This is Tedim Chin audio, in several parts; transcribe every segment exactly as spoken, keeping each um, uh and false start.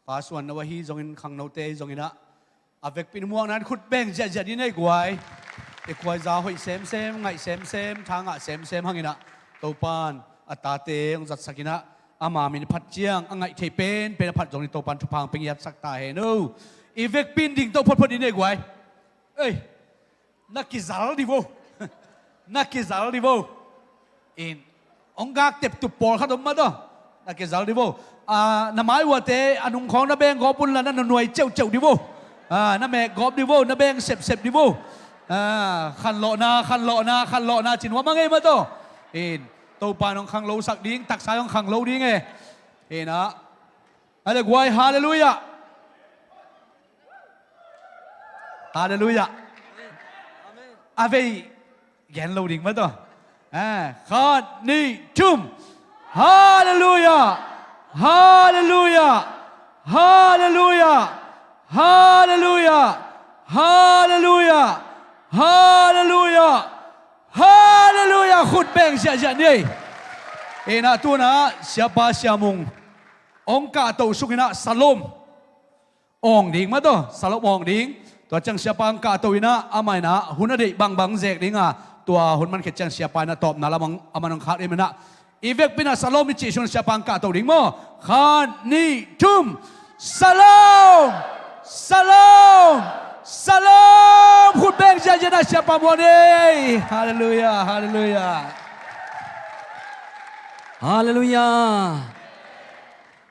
Pa suan no ahi zongin, khangnote ahi zongin ah, a vekpi in muakna in khut beng ziahziah dih ni ei guai. I khuaiza hoih semsem, ngaih semsem, tha ngah semsem hangin ah, Topan a tate hong zatsak in ah, ama min phat ciang a ngaih theih penpen a phat zongin Topan thupha hong pia ngiatsak ta hen o. I vekpi in ding to photphot dih ni ei guai. Ei, na kizal dih vo. Na kizal dih vo. In, hong gak teptup pawlkhat om mah tawh. Na kizal dih vo. Ah, na mai uate a nungkhawng na beng gawp un la, na nuai ceuhceuh dih vo. Ah, na mek gawp dih vo, na beng sepsep dih vo. Ah, khanlawhna, khanlawhna, khanlawhna ci nuam a ngei mah tawh. In, Topan hong khanglosak ding, taksa hong khanglo ding e. In ah, a le guai, halleluiah. Halleluiah. A vei gen lo ding mah tawh. Eh, khat, nih, thum. Halleluiah. Halleluiah. Halleluiah. Halleluiah. Halleluiah. Halleluiah. Halleluiah. Khut beng ziahziah ni ei. In ah, tu-in ah Siapa Sia Mung hong kahto suk in ah, salom awng ding mah tawh, salom awng ding. Tua ciang Siapa hong kahto in ah, amah in ah hun a deih bangbang zek ding a, tua hun man khit ciang Siapa in ah tawpna lam hong, amah in hong khak ding in ah, i vekpi in ah salom i cih sungin Siapa hong kahto ding maw. Khat, nih, thum. Salom. Salom. Salom. Khut beng ziahziah in ah Siapa muak ni ei. Halleluiah. Halleluiah. Halleluiah.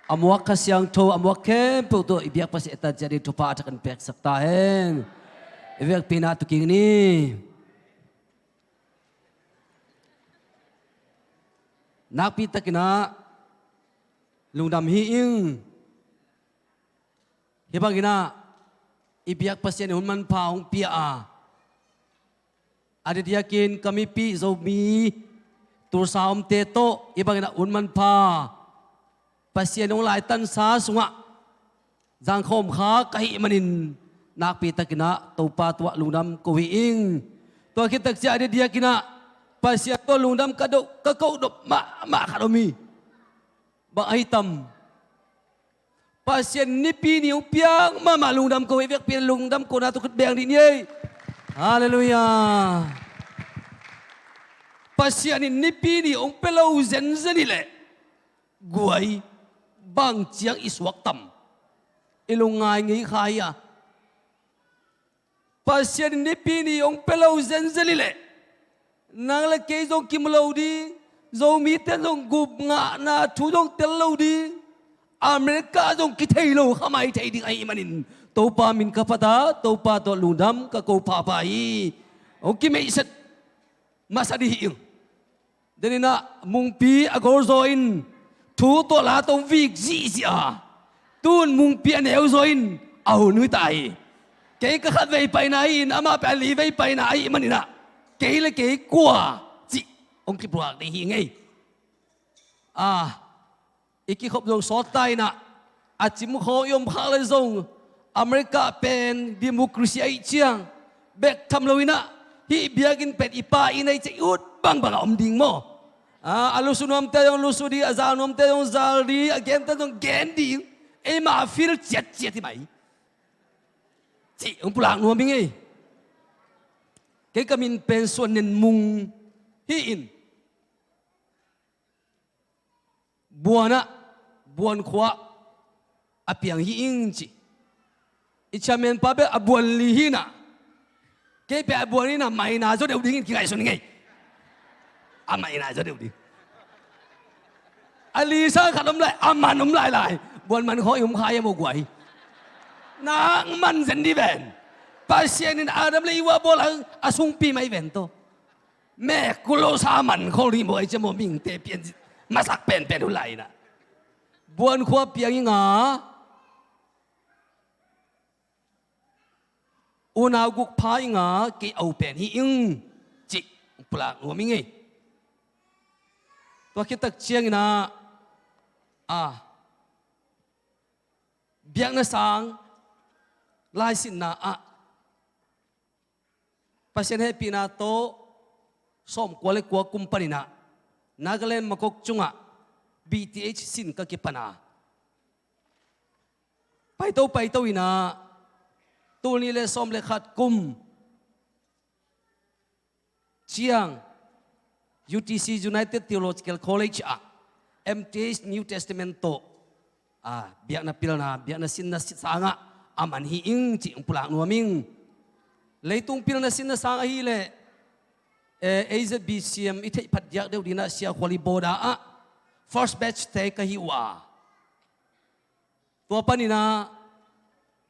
A muak Kha Siangtho, a muak khempeuh tawh i biak Pasian i tan ciat ding thupha a thak in peksak ta hen. I vekpi in ah tu kik ni. Nakpi takin ah lungdam hi ing. Hih bangin ah i biak Pasian in hun manpha hong pia a, a diakdiakin ka mipih Zomi Tulsa omte tawh hih bangin ah hun manpha Pasian hong laitansa sungah zangkhawm kha ka hih manin, nakpi takin ah Topa tungah lungdam ko hi ing. Tua khit tak ciang a diakdiakin ah Pasian tungah lungdam ka doh, ka koh dop mahmah khat om hi. Bang ahi tam? Pasian Nipi ni hong piak mahmah lungdam ko hi. Vekpi in lungdam kona tawh khut beng dih ni ei. Halleluiah. Pasian in Nipi ni hong pia lo zenzen hi leh, guai, bang ciang i suak tam? I lungngai ngei kha hi a. Pasian in Nipi ni hong pia lo zenzen hi leh, nang le kei zong kimu lo ding, Zomite zong gup ngahna thu zong tel lo ding, America zong kithei lo kha mai thei ding ahih manin, Topa min ka phat a, Topa tawh lungdam ka ko phapha hi. Hong kimeihset masa dih hi ing. Denin ah Mungpi a golzaw in thu tawh la tawh vik zihziah a, tun Mungpi a neuzaw in a hun hi ta hi. Kei ka khatvei paina hi in, amah pen a livei paina ahih manin ah, kei le kei kua cih hong kipuak ding hi ngei. A, i kikhop zong sawt ta in ah, a cimkhawng i om khak le zong, America pen democracy ahih ciang bek tham lo in ah, hih biakinn pen i pa inn ahih ciang i ut bangbang a om ding maw? A, a lusu nuamte zong lusu ding, a zal nuamte zong zal ding, a gente zong gen ding, eima a feel ciatciat hi mai. Cih hong pulak nuam hi ngei. Kei ka min pen Suan Nen Mung hi in, Buan ah, Buan khua a piang hi ing ci. I chairman pa bel a Buan li hi na. Kei pen a Buan hi na, maina zaw deuh ding in kingaihsun ngei. A maina zaw deuh ding. A li sang khat om lai, a man om lailai. Buan man khawng i om kha hiam aw guai? Nang man zen dih ven. Pasian in Adam le Eva bawl a, a sungpi mai ven tawh. Mek kul lo sa man khol ding maw, ei cia maw, mihingte pian masak penpen uh lai na. Buan khua piang i nga, unau guk pha i nga, kei au pen hi ing cih pulak nuam i ngei. Tua khit tak ciangin ah, a, biakna sang laisinna ah Pasian hehpihna tawh sawmkua le kua kum panin ah Nagaland Makok cungah B T H sin ka kipan a, Paito paito inah, tul nih le sawm le khat kum ciang U T C, United Theological College ah M T H New Testament tawh, ah, biakna pilna, biakna sinna sangah a man hi ing cih hong pulak nuam ing. Leitung pilna sinna sang ahih leh, eh, A Z B C M i theih phat diak deuh dinah Sia Khuali Boda ah first batch te ka hi uh a, tua paninah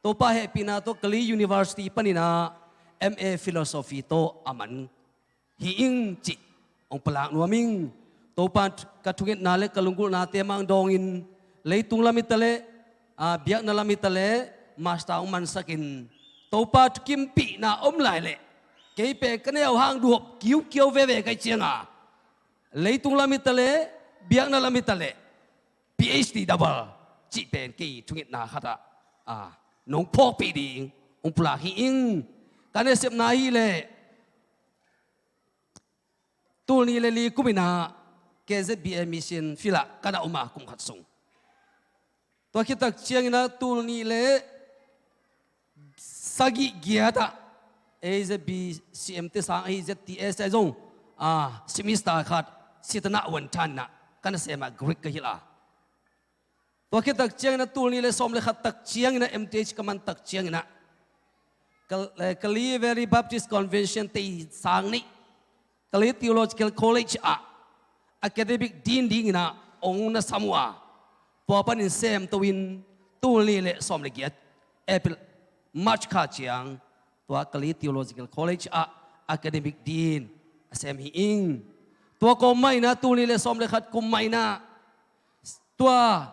Topa hehpihna tawh Kalay University paninah M A Philosophy tawh a man hi ing cih hong pulak nuam ing. Topa ka thungetna le ka lunggulhnate mah hong dawngin, leitung lam hi ta leh, ah, biakna lam hi ta leh, master hong mansakin, Topa thukimpihna om lai leh kei pen ka neu hang duhop kiukiau veve ka hih cianga, leitung lam hi ta leh, biakna lam hi ta leh, P H D double cih pen kei thungetna khatah, ah, nong phawkpih ding hong pulak hi ing. Ka nasepna ahih leh, tul nih le li kum inah K Z B A Mission Field ah ka na om a, kum khat sung. Tua khit tak cianginah tul nih le sagih giat ah A Z B C M te sang ahi Z T S ah zong, ah, semester khat Sitana Wantan inah ka nasem a, Greek ka hilh a. Tua khit tak cianginah tul nih le sawm le khat tak cianginah M T H ka man tak cianginah Kal-, eh, Kalay Valley Baptist Convention te sang nih Kalay Theological College ah academic dean dinginah hong na sam uh a, tua panin semto in tul nih le sawm le giat April, March kha ciang tua Kalay Theological College ah academic dean a sem hi ing. Tua kawm mah inah tul nih le sawm le khat kum mah inah tua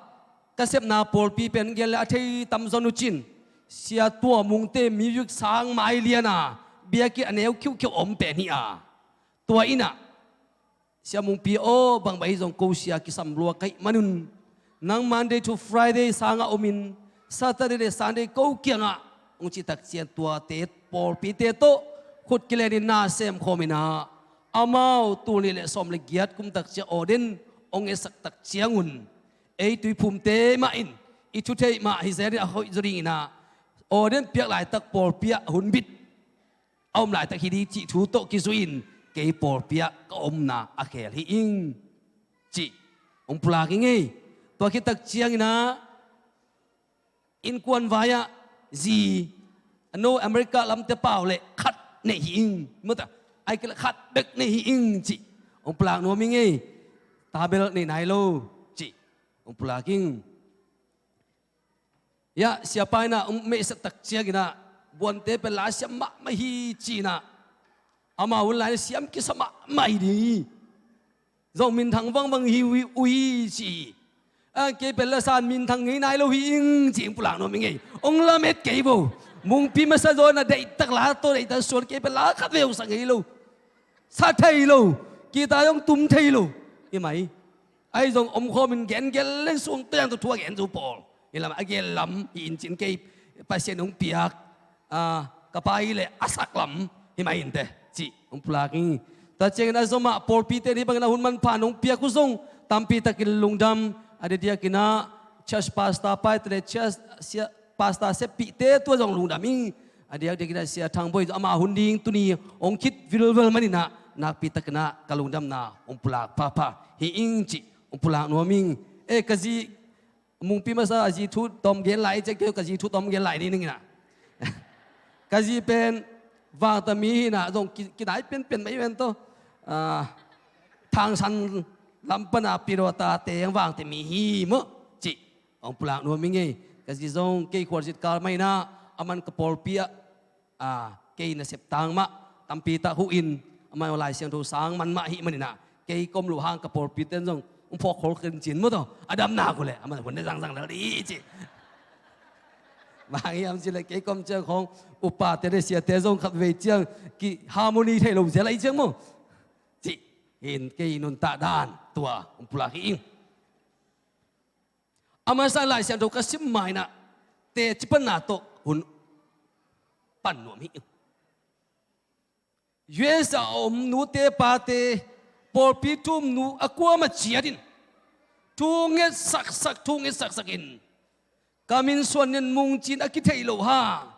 ka sepna pawlpi pen gen le a thei tamzaw uh cin, Sia Tua Mungte music sang mai liana biakinn a neu khiuhkhiuh om pen hi a, tua inah Sia Mungpi aw, bangbang hi zong ko sia kisam lua ka hih manun nang Monday to Friday sangah omin Saturday le Sunday ko kiangah hong cih tak ciang tuate pawlpite tawh khut kilenin na semkhawm inah amau tul nih le sawm le giat kum tak ciang ordain hong etsak tak ciangun ei tuiphumte mah in i thu theih mah hi zenin a hoih zaw dinginah ordain piak laitak pawlpi ah hunbit a om laitak hi ding cih thu tawh kizui-in kei pawlpi ah ka omna a khel hi ing cih hong pulak ing ei. Tua khit tak cianginah innkuan vai-ah zi, a no America lamte pau le khat nei hi ing. Mata ai kei le khat bek nei hi ing cih hong pulak nuam ing ei. Tabel nei nai lo cih hong pulak ing. Yah, siapa inah hong meihsak tak cianginah buante pen la siam mahmah hi ci-inah amau hun lai-in siam kisa mahmah hi ding hi. Zong minthang vangvang hi uh hi ci hi. A, kei pen la san minthang ngei nai lo hi ing ci-in pulak nuam ing ei. Hong lamet kei vo. Mungpi masa zaw na deihtak la tawh deihtak suan, kei pen la khat vei hong sa ngei lo. Sa thei lo. Kita zong tum thei lo. Hi mai. Ahi zong omkhawmin gengen leng sung teng tawh thu a gen zo pawl. Hi lam a gen lam hi in cin kei Pasian hong piak, ah, ka pa hi leh a sak lam hi mai inteh cih hong pulak hi. Tua ciangin a zomah pawlpite nih bangin a hun manpha nong piak uh zong tampi takin lungdam. A diakdiakinah church pastor paite le church sia-, pastor seppihte tua zong lungdam hi. A diakdiakinah Sia Thang Boi zong ama hun ding tuni hong khit vilvel maninah nakpi takinah ka lungdamna hong pulak phapha hi ing cih hong pulak nuam ing. E, ka zi Mungpi masa a zi thu tawm gen lai ciang kei ka zi thu tawm gen lai ni ninginah. Ka zi pen vangta mi hinah zong ki-, kinai penpen mai ven tawh. Ah, Thangsan lam pana pilota teng vangte mi hi maw cih hong pulak nuam ing ei. Ka zi zong kei khualzin kal mah inah a man ka pawlpi ah, a, kei nasep tang mah tampi tak huh in amah Lai Siangtho sang man mah hi maninah kei ka om loh hang ka pawlpite in zong hong phawk khol khin cin maw tawh a damna uh leh amah hun ne zangzang lel dih cih. Bang hiam cih leh kei ka om ciang khawng upate le siate zong khat vei ciang ki harmony thei lo zel ahi ciang maw cih hi in kei nuntak dan tua hong pulak hi ing. A masa Lai Siangtho ka sim mainah teci panna tawh hun pan nuam hi. U S a om nute pate pawlpi thu um nu a kuamah ciatin thu nget saksak, thu nget saksak in Ka min suan nen mung cin a kithei lo ha.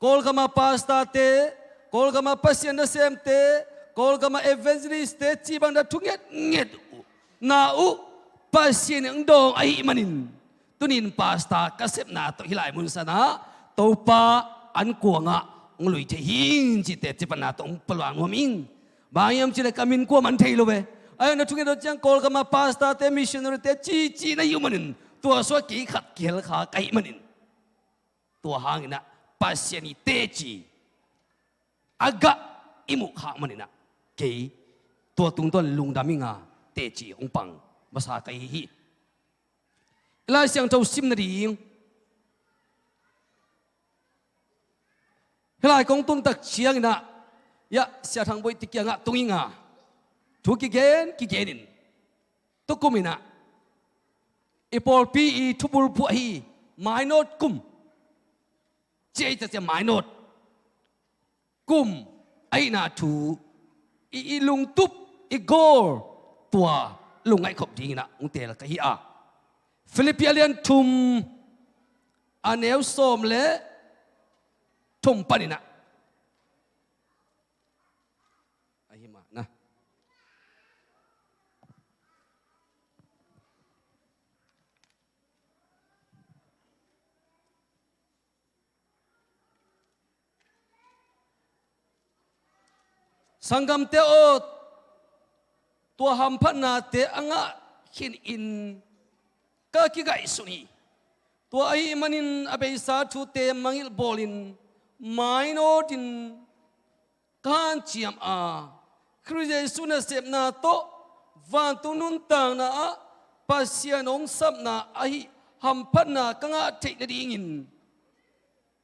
Kawlgama pastor-te, Kawlgama Pasian nasemte, Kawlgama evangelist-te cih bang na thu ngetnget uh na uh Pasian in hong dawng ahih manin, tunin pastor ka sepna tawh hih lai mun sanah Topa an kuangah hong lui thei hing cihte cipanna tawh hong paluang nuam ing. Bang hiam cih leh ka min kua man thei lo ve. Ahi na thunget dawh ciang Kawlgama pastor-te, missionary-te cihcih na hih uh manin tua suah kei khat kihel kha ka hih manin, tua hanginah Pasian i teci a gah i muh khak maninah kei tua tungtawn lungdam inga teci hong pang masa ka hi hi. I Lai Siangtho sim nading hih lai kong tuntak cianginah, ya, Sia Thang Boih te kiangah tung inga thu kigen kigenin tukuminah i pawlpi i thubulphuh ahi mainawt kum, cia i tacia mainawt kum ahihna thu i, i lungtup, i goal tua lungngaihkhop dinginah hong teel ka hi a. Philippi a lian thum a neu sawm le thum paninah ahi mah na. Sanggamte aw, tua hamphatnate a ngah khinin ka kigaihsun hi. Tua ahih manin a beisa thute mangngilh bawlin mainawtin ka hanciam a, Khrih Jesuh nasepna tawh vantung nuntakna ah Pasian hong sapna ahi hamphatna ka ngah theih nadingin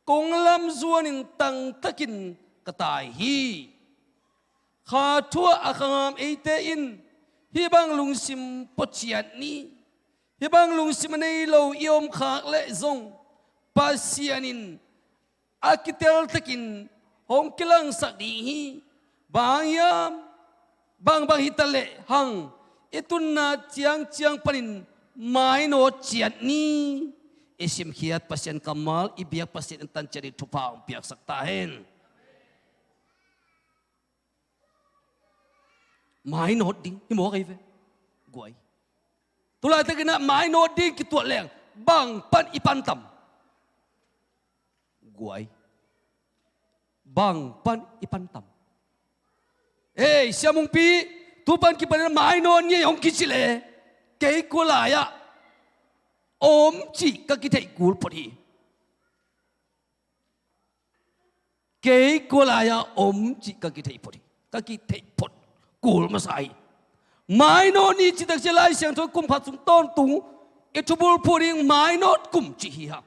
kong lamzuanin tangtakin ka tai hi. Kha thu-ah a khangam eite in hih bang lungsim pua ciat ni. Hih bang lungsim a nei lo i om khak leh zong Pasian in a kiteltakin hong kilangsak ding hi. Bang hiam, bangbang hi ta leh hang i tunna ciangciang panin mainawt ciat ni. I simkhiat Pasian kammal, i biak Pasian in tancianin thupha hong piaksak ta hen. Mainawt ding hi mawk ahi ve. Guai. Tulaitakinah mainawt ding kituat leng bang pan i pan tam? Guai. Bang pan i pan tam? Ei, Sia Mungpi, tu pan kipanin mainawt ngei hong kici le kei kua lai-ah om cih ka kitheih kul phot hi. Kei kua lai-ah om cih ka kitheih phot hi. Ka kitheih phot kul masa hi. Mainawt ni cih takciang Lai Siangtho kum khat sung tawntung i thubulphuh ding mainawt kum cih hi hang.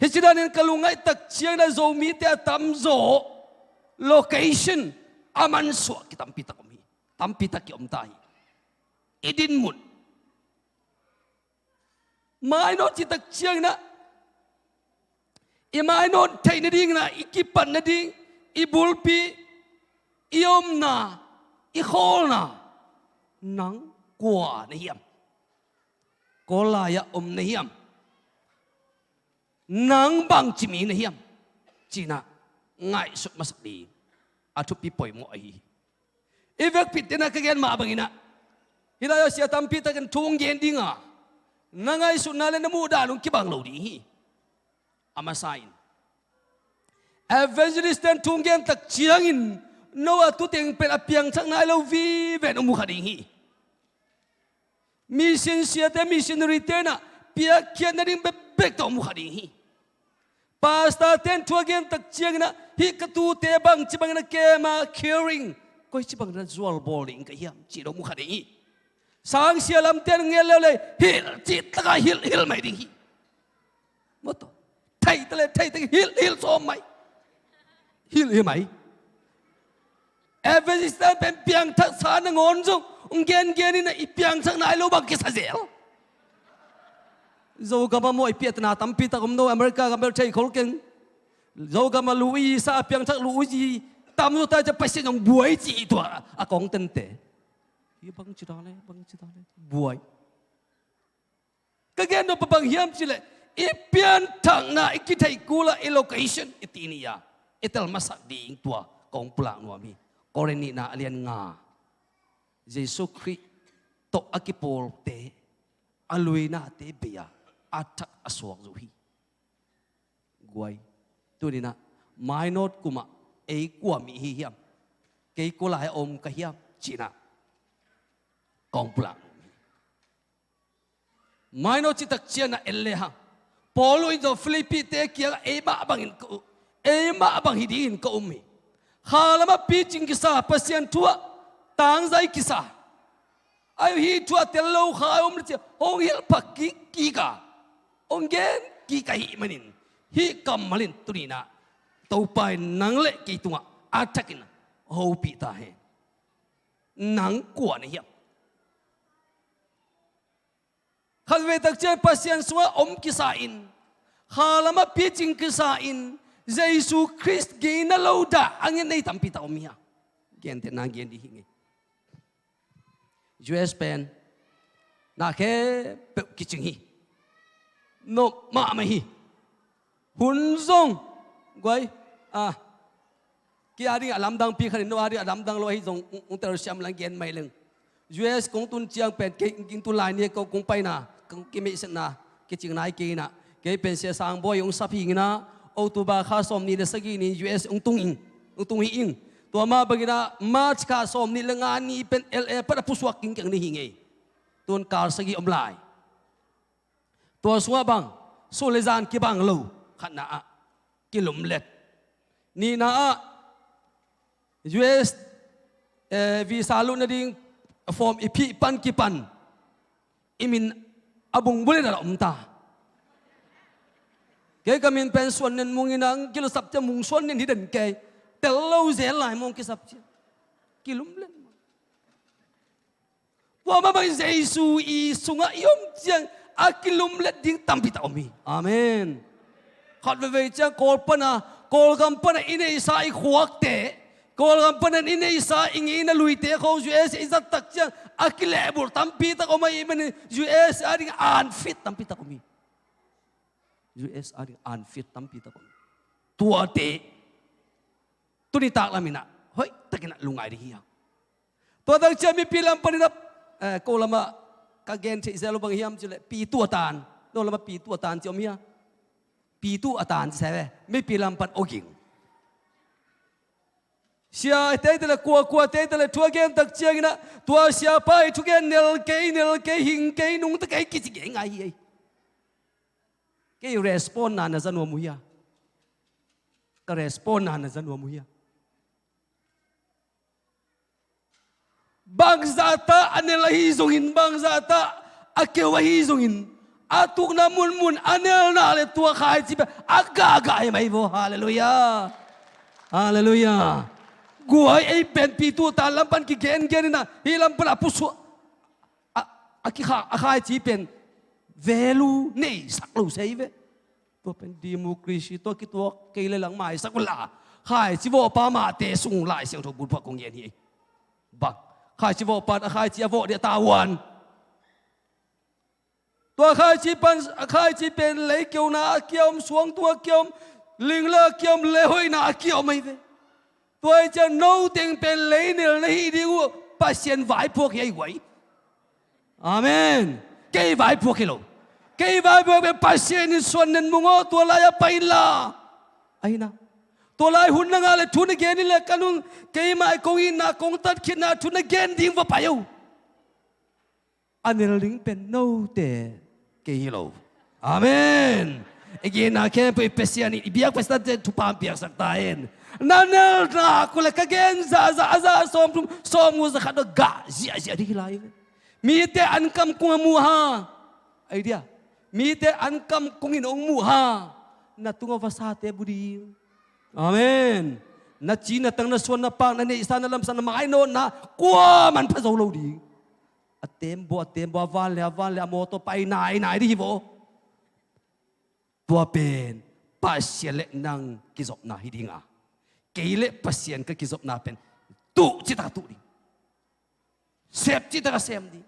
Hih ci danin ka lungngaih takciangin a Zomite a tamzaw location a mansuah kitampitak om hi. Tampitak kiom ta hi. I dinmun mainawt cih takcianginah i mainawt theih nadinginah i kipat nading, i bulpi, i omna, i khawlna, nang kua na hiam? Kua lai-ah om na hiam? Nang bangci mi na hiam? Cinah ngaihsut masak ding a thupi poimawh ahi hi. I vekpi tenah ka gen mah banginah hih lai-ah sia tampitakin thu hong gen dinga na ngaihsutna le na muhdan hong kibang lo ding hi. A masa in evangelist ten thu hong gen takciangin no a tuteng pen a piangthak nai lo vive in hong mu kha ding hi. Mission siate, missionary tenah piakkhiat nading bekbek tawh hong mu kha ding hi. Pastor ten thu a gen takcianginah hih ka tute bangci bangin a kema caring, koici bangin a zualbawl ding ka hiam cih dong mu kha ding hi. Sangsia lamte in ngen leuleu hilh cih takah hilh hilh mai ding hi. Mawtaw, theihta le theihta hilh hilh sawm mai. Hilh hi mai. Evangelist pen piangthaksa nangawn zong hong gengen inah i piangthak nai lo bang kisa zel. Zogam ah maw i piahtana tampitak om no, America gam bel thei khol keng. Zogam ah lu i sa a piangthak lu i tam zo ta cia Pasian zong buai ci i tua a kong tente. Hi bang ci ta le, bang ci ta le. Buai. Ka gen nop bang hiam cih leh i pianthakna, i kitheih kul a, i location i ti ni a, i tel masak ding tua kong pulak nuam hi. Korin nihna a lian nga. Jesu Khrih tawh a kipawlte a luinate bei a, a thak a suak zo hi. Guai, tuni-in ah Minot kum ah ei kua mi hi hiam, kei kua lai a om ka hiam cih ah kong pulak nuam hi. Minot cih tak ciangin ah en le hang, Paul in zong Philippi-te kiangah ei mah bangin ka, ei mah bang hi dingin ka um hi. Kha lamah picing kisa, Pasian thu ah tangzai kisa. Ai, hih thu a tel lo kha a om le ciang hong hilh phak kik kik a, hong gen kik ahih manin, hih kammal in tuni-in ah Topa in nang le kei tungah a thakin hopih ta hen. Nang kua na hiam? Khatvei tak ciang Pasian sungah om kisa in, kha lamah picing kisa in, Jesu Khrist gei na lo dah a ngen nei tampi tak om hi a, gentehna gen dih hi ngei. U S pen na khempeuh kicing hi. Nop mahmah hi. Hun zong guai, a, kei a dingah lamdang pi khat in, no a dingah lamdang lo ahi zong ung, ung tel siam lang gen mai leng. U S kong tun ciang pen kei, kong tun lai ni, kong, kong paina, kong kimeihsetna, kicing nai kei in ah, kei pen Sia Sang Bawi ung sap hi ing in ah, October kha sawmnih le sagih ni U S ung tung ing, ung tung hi ing. Tua mah bangin ah March kha sawmnih le nga ni pen L A pan a pusuak kingkeng ni hi ngei. Tun kal sagih om lai. Tua sungah bang, sum le zan kibang lo, khatna ah kilumlet. Nihna ah U S, eh, visa lut nading form i phih pan kipan i min a bungbulin a om ta. Kei ka min pen Suan Nen Mung in ah, kilumsap ciang Mung Suan Nen hi den kei. Tel lo zel lai mong kisap ciang. Kilumlet. Tua mah bangin Jesu i sungah i om ciang a kilumlet ding tampi tak om hi. Amen. Khat veivei ciang Kawl pana, Kawlgam pana i neihsa i khuakte, Kawlgam pana i neihsa i ngeina luite khawng U S A i zat tak ciang a kilehbulh tampi tak om ahih manin U S A ding unfit tampi tak om hi. U S A ding unfit tampi tak om hi. Tuate tuni taklam in ah hoih takin ah lungngai ding hi hang. Tua tak ciang mipi lam panin ah, eh, ko lamah ka gen theih zel lo bang hiam cih leh, pitu a tan. No lamah pitu a tan ci om hia? Pitu a tan ci sai ve. Mipi lam pan awging. Sia te te le, kuakua te te le, thu a gen tak ciangin ah, tua siapa i thugen nel kei, nel kei, hing kei, nungta kei kici gen ngai hi ei. Kei respond na na za nuam uh hia? Ka respond na na za nuam uh hia? Bangzahta a nel ahi zongin, bangzahta a keu ahi zongin, a tukna munmun a nelna le tua khaici pen a gahgah hi mai vo. Halleluiah. Halleluiah. Guai, ei pen pitu tan lam pan kigengen in ah, hih lam pan a pusuak a, a kikha, a khaici pen value neisak lo sei ve. Tua pen democracy tawh kituak kei le lang maisak unla, khaici vawhpa mahte sung Lai Siangtho butphuak kong gen hi ei. Bang, khaici vawhpa in a khaici a vawh dih a tavuan. Tua khaici pan, a khaici pen leikeuna a kia om, suangtung a kia om, lingla a kia om, lehoihna a kia om ahi ve. Tua hi ciang no teng pen leinel na hih ding uh Pasian vaiphuak hi ahi guai. Amen. Kei vaiphuak hi lo. Kei vaiphuak pen Pasian in Suan Nen Mung aw, tua lai-ah pai inla. Ahi na. Tua lai hun na ngah le thu na gen in le ka nung, keimah kong itna, kong tatkhitna thu na gen ding va pai o. A nel ding pen note, kei hi lo. Amen. I genna khempeuh i Pasian in, i biak Pasian te thupha hong piaksak ta hen. Na nelna kul le ka gen zahzah, a zah sawmthum, sawmnga, za khat dong gah ziahziah ding hi lai. Mite an kam kung a muh ha. Ai dia. Mite an kam kung in hong muh ha. Na tungah vasate bu ding. Amen. Na ci, na tang, na suan, na pak, na neihsa, na lamsa, na mainawtna kuaman pha zo lo ding. A tembaw, a tembaw, a van le a van le a mawtaw pai nainai ding hi vaw. Tua pen Pasian le nang kizopna hi ding a, kei le Pasian ka kizopna pen tuh citak a tuh ding, sep citak a sem ding,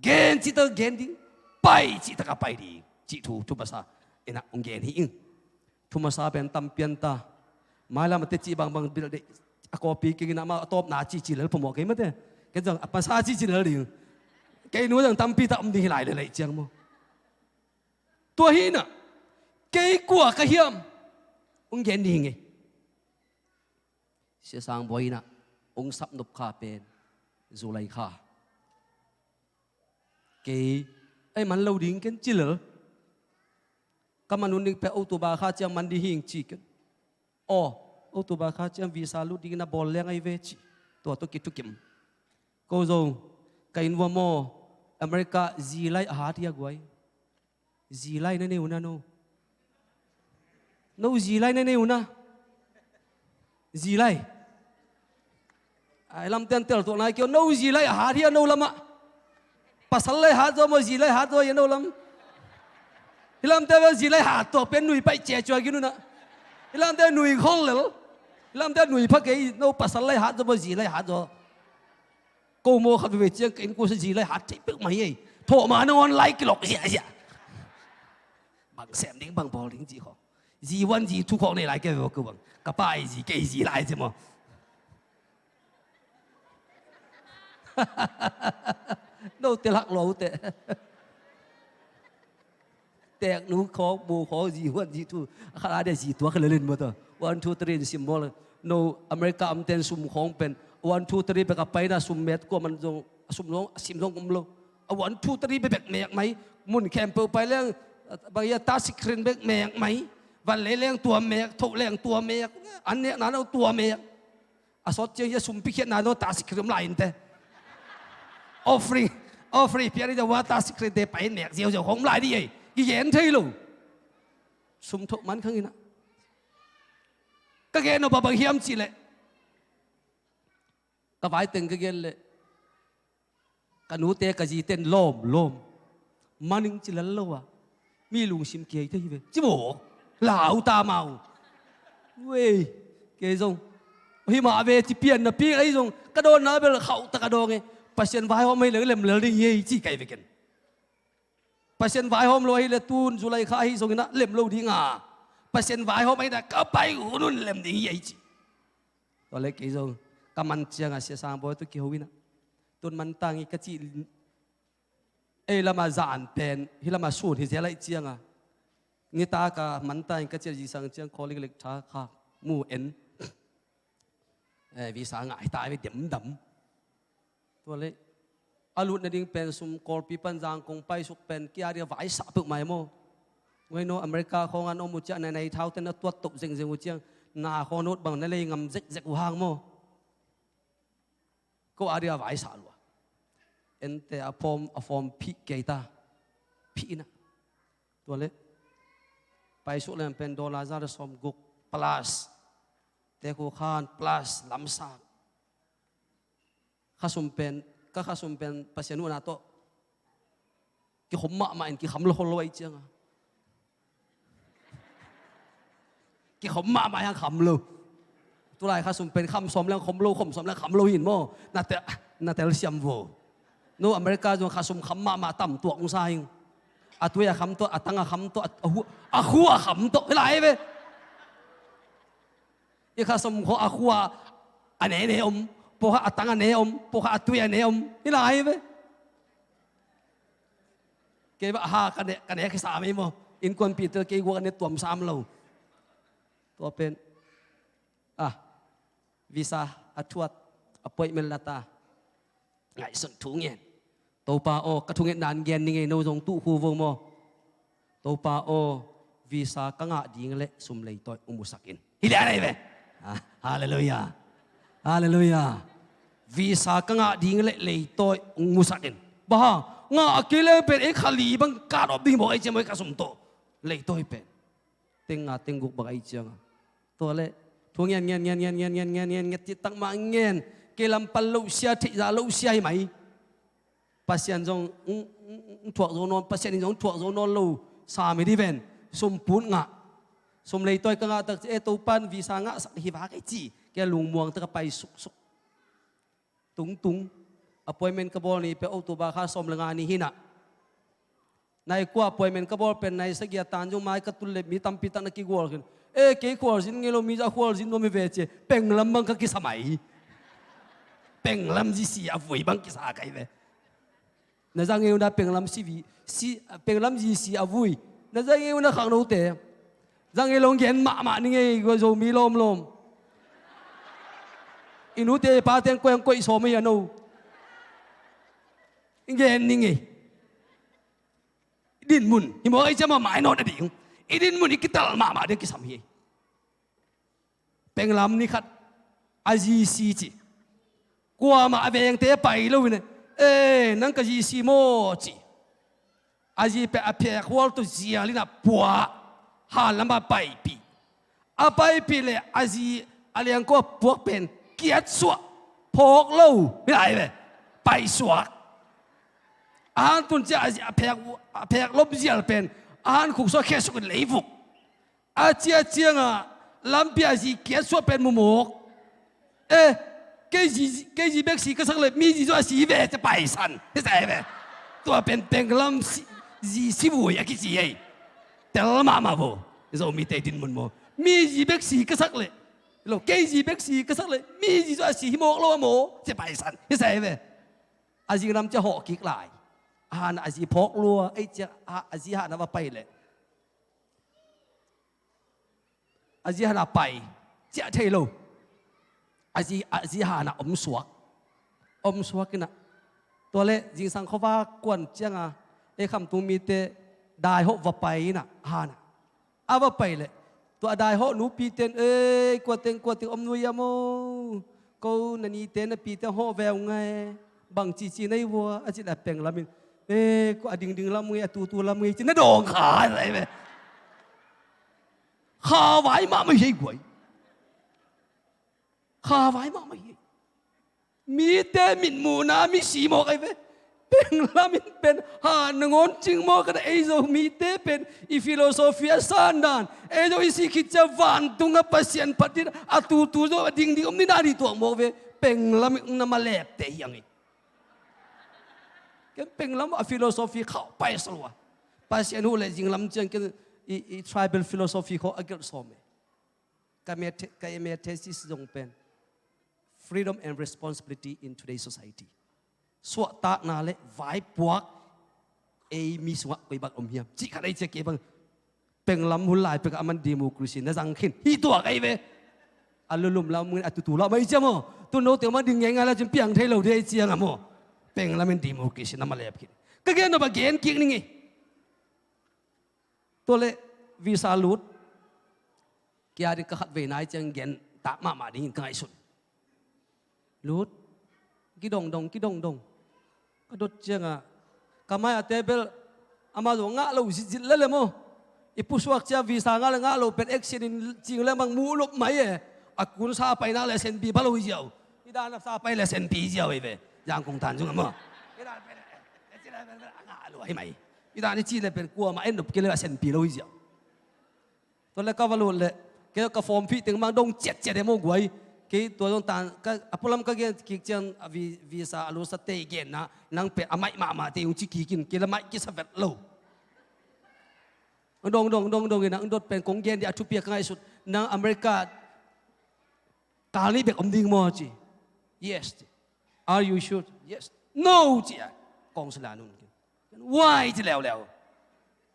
gen citak a gen ding. pai cih taka pai ding cih thu, thu masa inah hong gen hi ing. Thu masa pen tampi an ta. Mailam a teci bangbang bil deih a kawpi kingin amah a tawpna cici lel phamawh kei mate. Ken zong a masa cici lel ding. Kei nu zong tampi tak om ding hi lai lel aih ciang maw. Tua hi inah kei kua ka hiam hong gen ding hi. Sia Sang Bawi inah hong sapnop kha pen July kha. Kei ei man lo ding ken ci lel. Ka man un ding pen October kha ciang man ding hing ci ken. Aw, October kha ciang visa lut ding na bawl leng ahi ve ci. Tua tawh kithukim. Ko zong ka inn vua maw, America zilai a hat hi a guai. Zilai na nei uh na no. No zilai na nei uh na. Zilai. Ai lamte an tel tuak nai kio, no zilai a hat hi a no lamah. Pasal lai hat zaw maw, zilai hat zaw hi a no lam. Hi lamte bel zilai hat tuak pen nui paih cia cua gin uh na. Hi lamte nui khol lel. Hi lamte nui pha kei, no pasal lai hat zaw maw, zilai hat zaw. Ko maw khat veve ciang ka inn kuasa zi lai hat thei peuhmah hi ei. Thawhmah na online kilawk ziahziah. Bang sem ding bang bawl ding ci khawng. Zi one zi two khawng nei lai kei ve ko bang. Ka pa ei zi kei zi lai ci maw. No tel hak lo te. Teknu khawng, bu khawng, zi one, zi two. A khat a dia zi tua kha lelin maw ta. One, two, three in sim maw le. No, America amten sum khawng pen. One, two, three bek a paina sum met kua man zong, sum zong, sim zong um lo. A one, two, three bek bek mek mai. Mun khempeuh pai leng, bang ia ta sikrin bek mek mai. Van lei leng tua mek, thoh leng tua mek. An nek na no tua mek. A sawt ciang hia sum pikhiatna no ta sikrim lai inte. Offering, offering piak ni ta wa ta sikrim te pai nek ziauziau khong lai di ei. Kigen thei lo. Sum thok man khang ina. Ka gen no ba bang hiam ci leh. Ka vai teng ka gen leh. Ka nute ka ziten lawm lawm. Maning ci lal lo a. Mi lungsim kiai thei hi ve. Ci maw. Lau ta mau. Wei. Kei zong. Hi mah ve ci pian na pi ei zong. Ka dawnna bel khauh ta ka dawng e. Pasian vaihawm hei leng lem lel ding hi ei ci kai ve ken. Pasian vaihawm lo ahi le tun July kha ahi zong ina lem lo ding a. Pasian vaihawm ahi na ka pai hun hun lem ding hi ei ci. Tua le kei zong. Ka man ciang a sia sang bawi tu kiho ina. Tun man tang i ka ci Ei lama zan pen, hi lama sun hi zel aih cianga. Nita ka manta in ka ciat zisang ciang calling letter kha mu en. Eh, visa ngai ta ve demdam. Tua le, a lut nading pen sum Kawlpi pan Zangkong paisuk pen kia dia vaisa peuh mai maw. Ngai no America khawng an om uh ciah na nei thau ten a tuat top zengzeng uh ciang na khaw not bang na lei ngam zekzek uh hang maw. Ko a dia vaisa lua. Ente a form, a form phih kei ta. Phih ina. Tua le. Paisuk lem pen dollar za da sawm guk plus. Te khu khan plus lamsang. Khasum pen, ka khasum pen Pasian uh na tawh. Kikhom mahmah in kikham lo khol lo aih cianga. Kikhom mahmah hiang kham lo. Tulai khasum pen kham sawm leng khom lo, khom sawm leng kham lo hin maw. Na tel, na tel siam vo. No America zong khasum kham mahmah tam tuak ung sa hing. A tui a kham tuak, a tang a kham tuak, a, a hu, a hu a kham tuak. Hi lai ve. I khasum kho a hu a, a ne ne om. Pokha a tang a ne om. Pokha a tui a ne om. Hi lai ve. Kei bah ha ka ne, ka ne kisa mei maw. Innkuanpihte kei gua ka ne tuam sam lo. Tua pen. Ah, visa a thuat, appointment la ta. Ngaihsun thu ngen. Topa aw, ka thungetna an gen ni ngei no zong tuh khu vo maw. Topa aw, visa ka ngah ding leh sum leitawi hong musak in. Hi lian ahi ve. Ah, halleluiah. Halleluiah. Visa ka ngah ding leh leitawi hong musak in. Baha, ngah a kei leng pen ei khali bang ka dawp ding bawk ei ciam ei ka sum tawh. Leitawi pen. Teng nga teng guk bang ei cianga. Tua leh. Thu ngen ngen ngen nget cih tak mah ngen. Kei lam pal lo sia, theih za lo sia hi mai. Pasian zong, mm, mm, mm, thuak zo nawn, Pasian in zong thuak zo nawn lo, sa mi di ven, sum put ngah. Sum leitawi ka ngah tak ci, eh, Topan visa ngah sak hi va kei ci, kei lungmuang tak a pai suksuk. Tungtung, appointment ka bawl ni pe October kha sawm le nga ni hinah. Nai kua appointment ka bawl pen nai sagih a tan zong mai ka tul le mi tampi tak na kigual khin. E, kei khualzin ngei lo, mi zah khualzin nuam hi ve ci. Penglam bang ka kisa mai. Penglam zi si a vui bang kisa kai ve. Na za ngei uh na penglam si vi, si, penglam zi si a vui. Na za ngei uh na khangnote. Za ngei lo gen mahmah ni ngei, Zomi lawmlawm. I nute i pate koih ang koih sawm hi a no. Gen ni ngei. I dinmun hi maw, ei ciama mai nawt a ding. I dinmun i kitel mahmah ding kisam hi. Penglam ni khat a zi si ci. Kuamah a vengte pai lo in, e, nang ka zi si maw ci. A zi pek a phek hual tu zial in a pua, hanlam a paipih. A paipih le a zi a liangko a puak pen kiatsuah, phawk lo hi lai ve. Paisuak. A han tun cia a zi a phek, a phek lop zial pen a han khuksuak khesuk in leivuk. A cia cianga lampi a zi kiatsuah pen mumawk. E, kei zi, kei zi bek si ka sak le mi zi zua si ve cia paisan hi sa ve. Tua pen penglam si, zi si vui a kici ei. Tel mahmah vo. Zomite dinmun maw? Mi zi bek si ka sak le, lo, kei zi bek si ka sak le mi zi zua si hi mawk lo a maw cia paisan hi sa ve. A zi lam cia hawh kik lai. A han a zi phawk lua ei cia a, a zi han a va pai le a zi han a pai ciah thei lo. A zi, a zi han a omsuak. Omsuak in a, tua le zingsang khuavak kuan cianga ei khamtung mite daihawh va pai in a, han a, a va pai le tua daihawh nupite in, ei, kuateng kuateng om nuai a maw? Ko na nite na pite hawh veu ngai. Bang cici nei vua a ci le a penglam in, e, ko a dingding lam ngei, a tutu lam ngei ci na dawng kha lai ve. Kha vai mahmah hi ei guai. Kha vai mahmah hi ei. Mite mitmuhna mi si mawk ai ve. Penglam in pen han nangawn cing mawk a, ei Zomite pen i philosophy a sandan, ei Zo i si khit cia vantung a Pasian phat din a tutu zo a dingding om ni na ni tuak mawk ve. Penglam in na malep te hi ang i. Ken penglam a philosophy khauh pai sa lua. Pasian huh le zinglam ciang ken i, i tribal philosophy khawh a gelh sawm e. Ka mia the-, ka mia thesis zong pen freedom and responsibility in today's society. Suahtakna le vaipuak ei mi sungah koi bang om hiam cih khat ei cia kei bang. Penglam hun lai pek a man democracy na zang khin hi tuak ei ve. A lulum lam ngin a tutu lam ei cia maw? Tun note man ding ngeingai la cin piang thei lo dei ei ciang a maw? Penglam in democracy na malep khin. Ka gen nop a gen kik ning ei. Tua le visa lut. Kia ding ka khat vei nai ciang gen tak mahmah dingin ka ngaihsun. Lut. Kidongdong, kidongdong. Ka dot cianga ka mai a table ama zong ngah lo zitzit le le maw? I pusuak cia visa ngah le ngah lo pen action in cing le mang muh lop mai e. A kun sa pai nak le senpi pha lo hi ziau. I dan a sa pai le senpi hi ziau hi ve. Zangkong tan zung a maw? I dan pen a ngah lo hi mai. I dan i ci le pen kuamah en nop kei le a senpi lo hi ziau. Tua le ka va lut le kei ka form phih teng mang dong ciatciat e maw guai. Kei tua dong tan ka a pualam ka gen kik ciang a vi-, visa a lusa tei genna nang pen a maih mahmah tei ung ci kikin kei le maih kisa vet lo. Dong dong dong dong ina ang dot pen kong gen di a thupi a ka ngaihsut nang America kal nih bek om ding maw ci. Yes ci. Are you sure? Yes. No ci a kong sila nun. Why ci leuleu.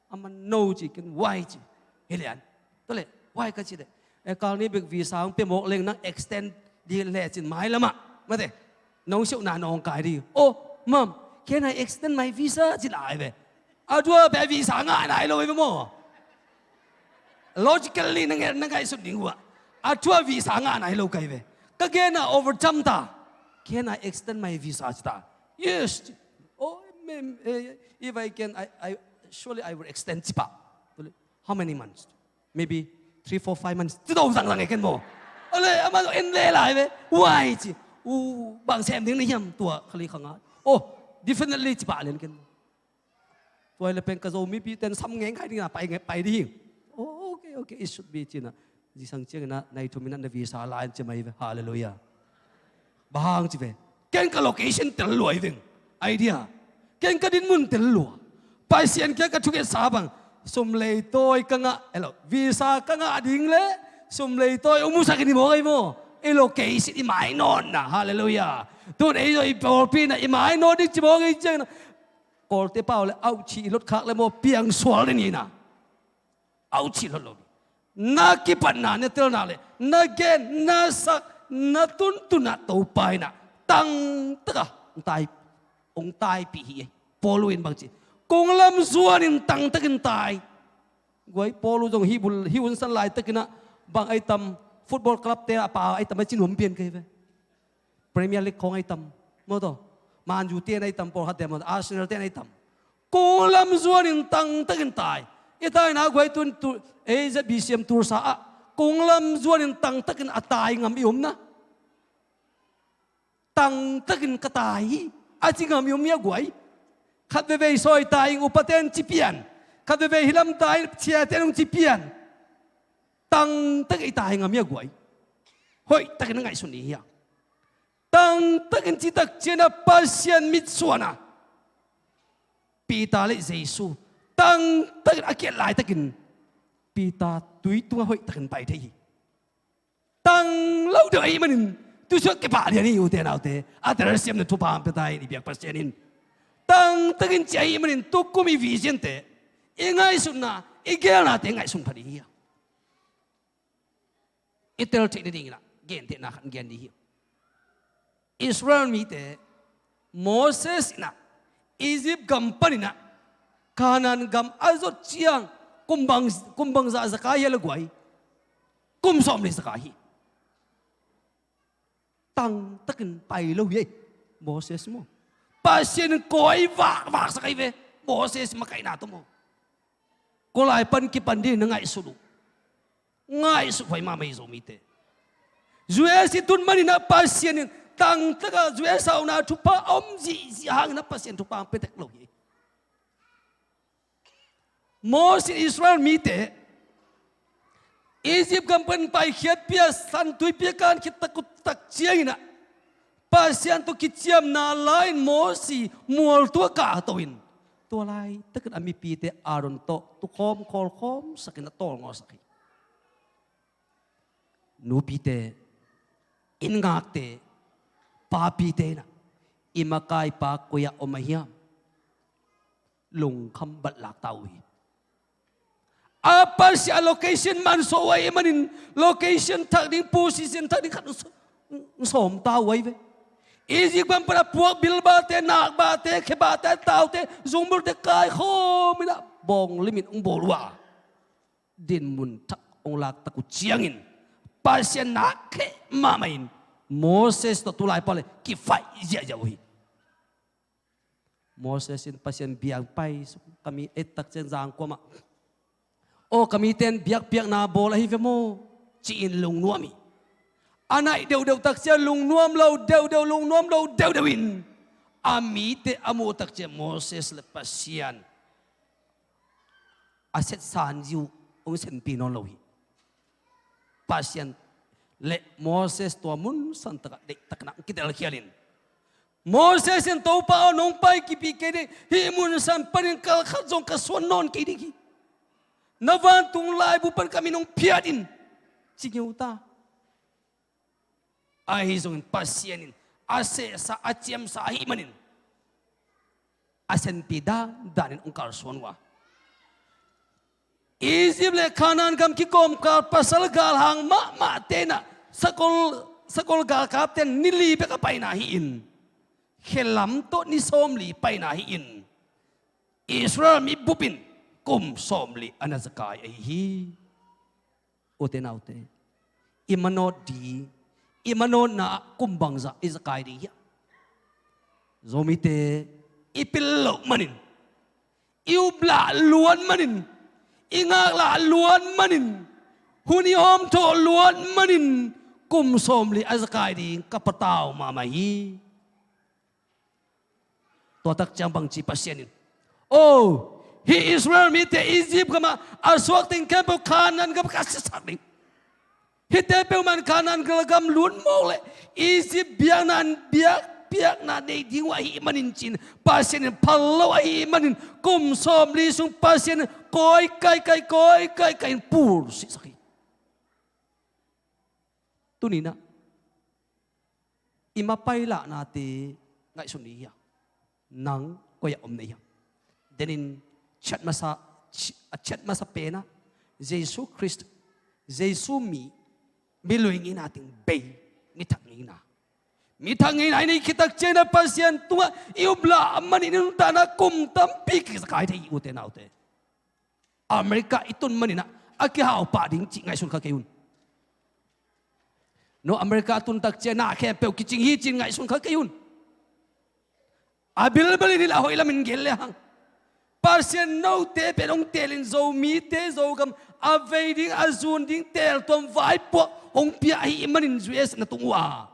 Aman no ci ken why ci. Hi lian. Tua le why ka ci le. E kal nih bek visa ang pe mawk leng nang extend di le cin mai lamah. Mate. Nong siuhna nong kai di. Oh, mom, can I extend my visa? Ci lai ve. A tua pe visa ngah nai lo ve maw. Logically na ngai, na ngaihsut ding uh a. A tua visa ngah nai lo kai ve. Ka gen a overcome ta. Can I extend my visa ci ta. Yes. Oh, mem, eh, if I can, I, I, surely I will extend ci pah. How many months? Maybe three, four, five months. Ci dong zangzang e ken maw. Ale, ama en le lai ve. Why ci. U, bang sem ding na hiam tua khali khanga. Oh, definitely ci pah len ken. Tua le pen ka Zomi pi ten sam ngeng khai ding na pai, pai ding. Oh, okay, okay, it should be ci na. Zingsang ciang na, nai thu minat na visa line ci mai ve. Hallelujah. Bang hang ci ve. Ken ka location tel lua i veng. Idea. Ken ka dinmun tel lua. Pasian kiang ka thungetsa bang, sum leitawi ka ngah, elo, visa ka ngah ding le sum leitawi hong musak in hi maw, kei maw? I lo kei sit i mai nawnna, halleluiah. Tun ei zong i pawlpi in ah i mai nawn ding ci maw, kei ciang in ah. Kawlte pau le auchih i lot khak le maw, piang sual ding hi in ah. Auchih lot lo ding. Na kipatna na telna le na gen na sak na tuntun ah Topa in ah tangtak a hong tai, hong taipih hi. Paulu in bang ci, kung lam zuanin tangtakin tai. Guai, Paulu zong hih bul, hih hun san laitakin ah bang ai tam, football club te a pa ai tam a ci nuam pian kei ve. Premier League khawng ai tam, maw taw. Man U te ai tam, pawlkhat te maw, Arsenal te ai tam. Kung lam zuanin tangtakin tai. I taina guai tun tu, ei Z B C M Tulsa ah kung lam zuanin tangtakin a tai ngam i om na. Tangtakin ka tai hi, a ci ngam i om hi a guai. Khat veivei sawi tai ing, upaten ci pian. Khat veivei hih lam tai, ciaten hong ci pian. Tangtakin i tai ngam hi a guai. Hoihtakin a ngaihsun ni hi a. Tangtakin citak ciangin ah Pasian mitsuan a Peter le Jesu tangtakin a kiat laitakin Peter tui tungah hoihtakin pai thei hi. Tang lo deuh ahih manin tuisuak kipah lian hi, ute naute. A telsiamna thupha hong pia ta in, i biak Pasian in. Tangtakin ci ahih manin tukum i vision te, i ngaihsutna, i geelnate ngaihsun pha ding hi a. I tel theih nadingin ah gentehna khat gen ding hi. Israel mite Moses in ah Egypt gam panin ah Canaan gam a zot ciang kum bang, kum bangzah za kai hiam a guai? Kum sawmli za kai hi. Tangtakin pai lo hi ei Moses maw. Pasian in kawi vakvak sak ahi ve. Moses makaihna tawh maw. Kua lai pan kipan ding na ngaihsut uh. Ngaihsut huai mahmah hi Zomite. U S i tun manin ah Pasian in tangtaka U S a hong na thupha a om zihziah hangin ah Pasian thupha hong pia tek lo hi. Moses in Israel mite Egypt gam pan paikhiatpih a San Tuipi a kan khit taktak ciangin ah Pasian tawh kiciamna la-in Moses mual tungah kahto in, tua laitakin a mipite Aaron tawh tukhawm khawlkhawm sakin a tawlngaw sak hi. Nupite, inn ngakte, papite in ah i makaipa koi-ah om a hiam? Lungkham batlak ta uh hi. A Pasian a location mansuah uh ahih manin location thak ding, position thak ding khat hong sawm ta uh ahi ve. Egypt gam pan a puak bilbate, nakbate, khebate, taute, zungbulte kaikhawm in ah bawng limit hong bawl uh a, dinmun thak hong laktak uh ciangin Pasian na kheh mahmah in Moses tawh tulai pau le kifaih ziahziah uh hi. Moses in Pasian biang pai suk, ka mi et tak ciang zangkuamah, aw ka mite in biakpiakna bawl ahi ve maw, ci-in lungnuam hi. A naih deuhdeuh tak ciang lungnuam lo deuhdeuh, lungnuam lo deuhdeuh in a mite a muh tak ciang Moses le Pasian a setsan zi uh hong senpi nawn lo hi. Pasian le Moses tua mun santakah deihtakna hong kidelkhial in, Moses in Topa aw, nong pai kipih kei ding, hih mun san panin kal khat zong ka suan nawn kei ding hi. Na vantung laibu pan ka min hong phiat in, ci ngeu ta. Ahi zongin Pasian in a sehsa, a ciamsa ahih manin a senpi dandanin hong kalsuan uh a. Egypt le Canaan gam kikawmkal pasal galhang mahmahte in ah sakol, sakol galkapte in ni li bek a paina hi-in, khelam tawh ni sawmli paina hi-in, Israel mi bup in kum sawmli a na zakai ahi hi. Ute naute, i manawt ding, i manawtna ah kum bangzah i zakai ding hiam? Zomite, i pil loh manin, i uplah luat manin, i ngaklah luat manin, hun i hawmthawh luat manin kum sawmli a zakai ding ka patau mahmah hi. Tua tak ciang bangci Pasian in, oh, hih Israel mite Egypt gamah a suak teng khempeuh Canaan gam ka siasak ding. Hihte peuhmah in Canaan gam lut mawk leh Egypt biakna in biak piakna nei ding uh ahih manin cin, Pasian in phal lo ahih manin kum sawmli sung Pasian in kawi kaikai, kawi kaikai in pulsihsak hi. Tuninah i mapai lahnate ngaihsun ni hiam? Nang koi-ah om na hiam? Denin ciat masa, ci-, a ciat masa penah Jesu Khrist, Jesu mi, mi lui ngeina teng bei, mi thak ngeina. Mi thak ngeina i neih khit tak ciangin ah Pasian tungah i up lah manin i nuntakna kum tampi kizakai thei hi, ute naute. America i tun maninah a kihau pah ding cih ngaihsun kha kei un. No, America a tun tak ciang na khempeuh kicing hi cin ngaihsun kha kei un. A bilbel in i lah hoih lamin gen le hang, Pasian note pen hong teelin Zomite Zogam a vei ding a zun ding teeltuam vaipuak hong pia ahih manin U S na tung uh a,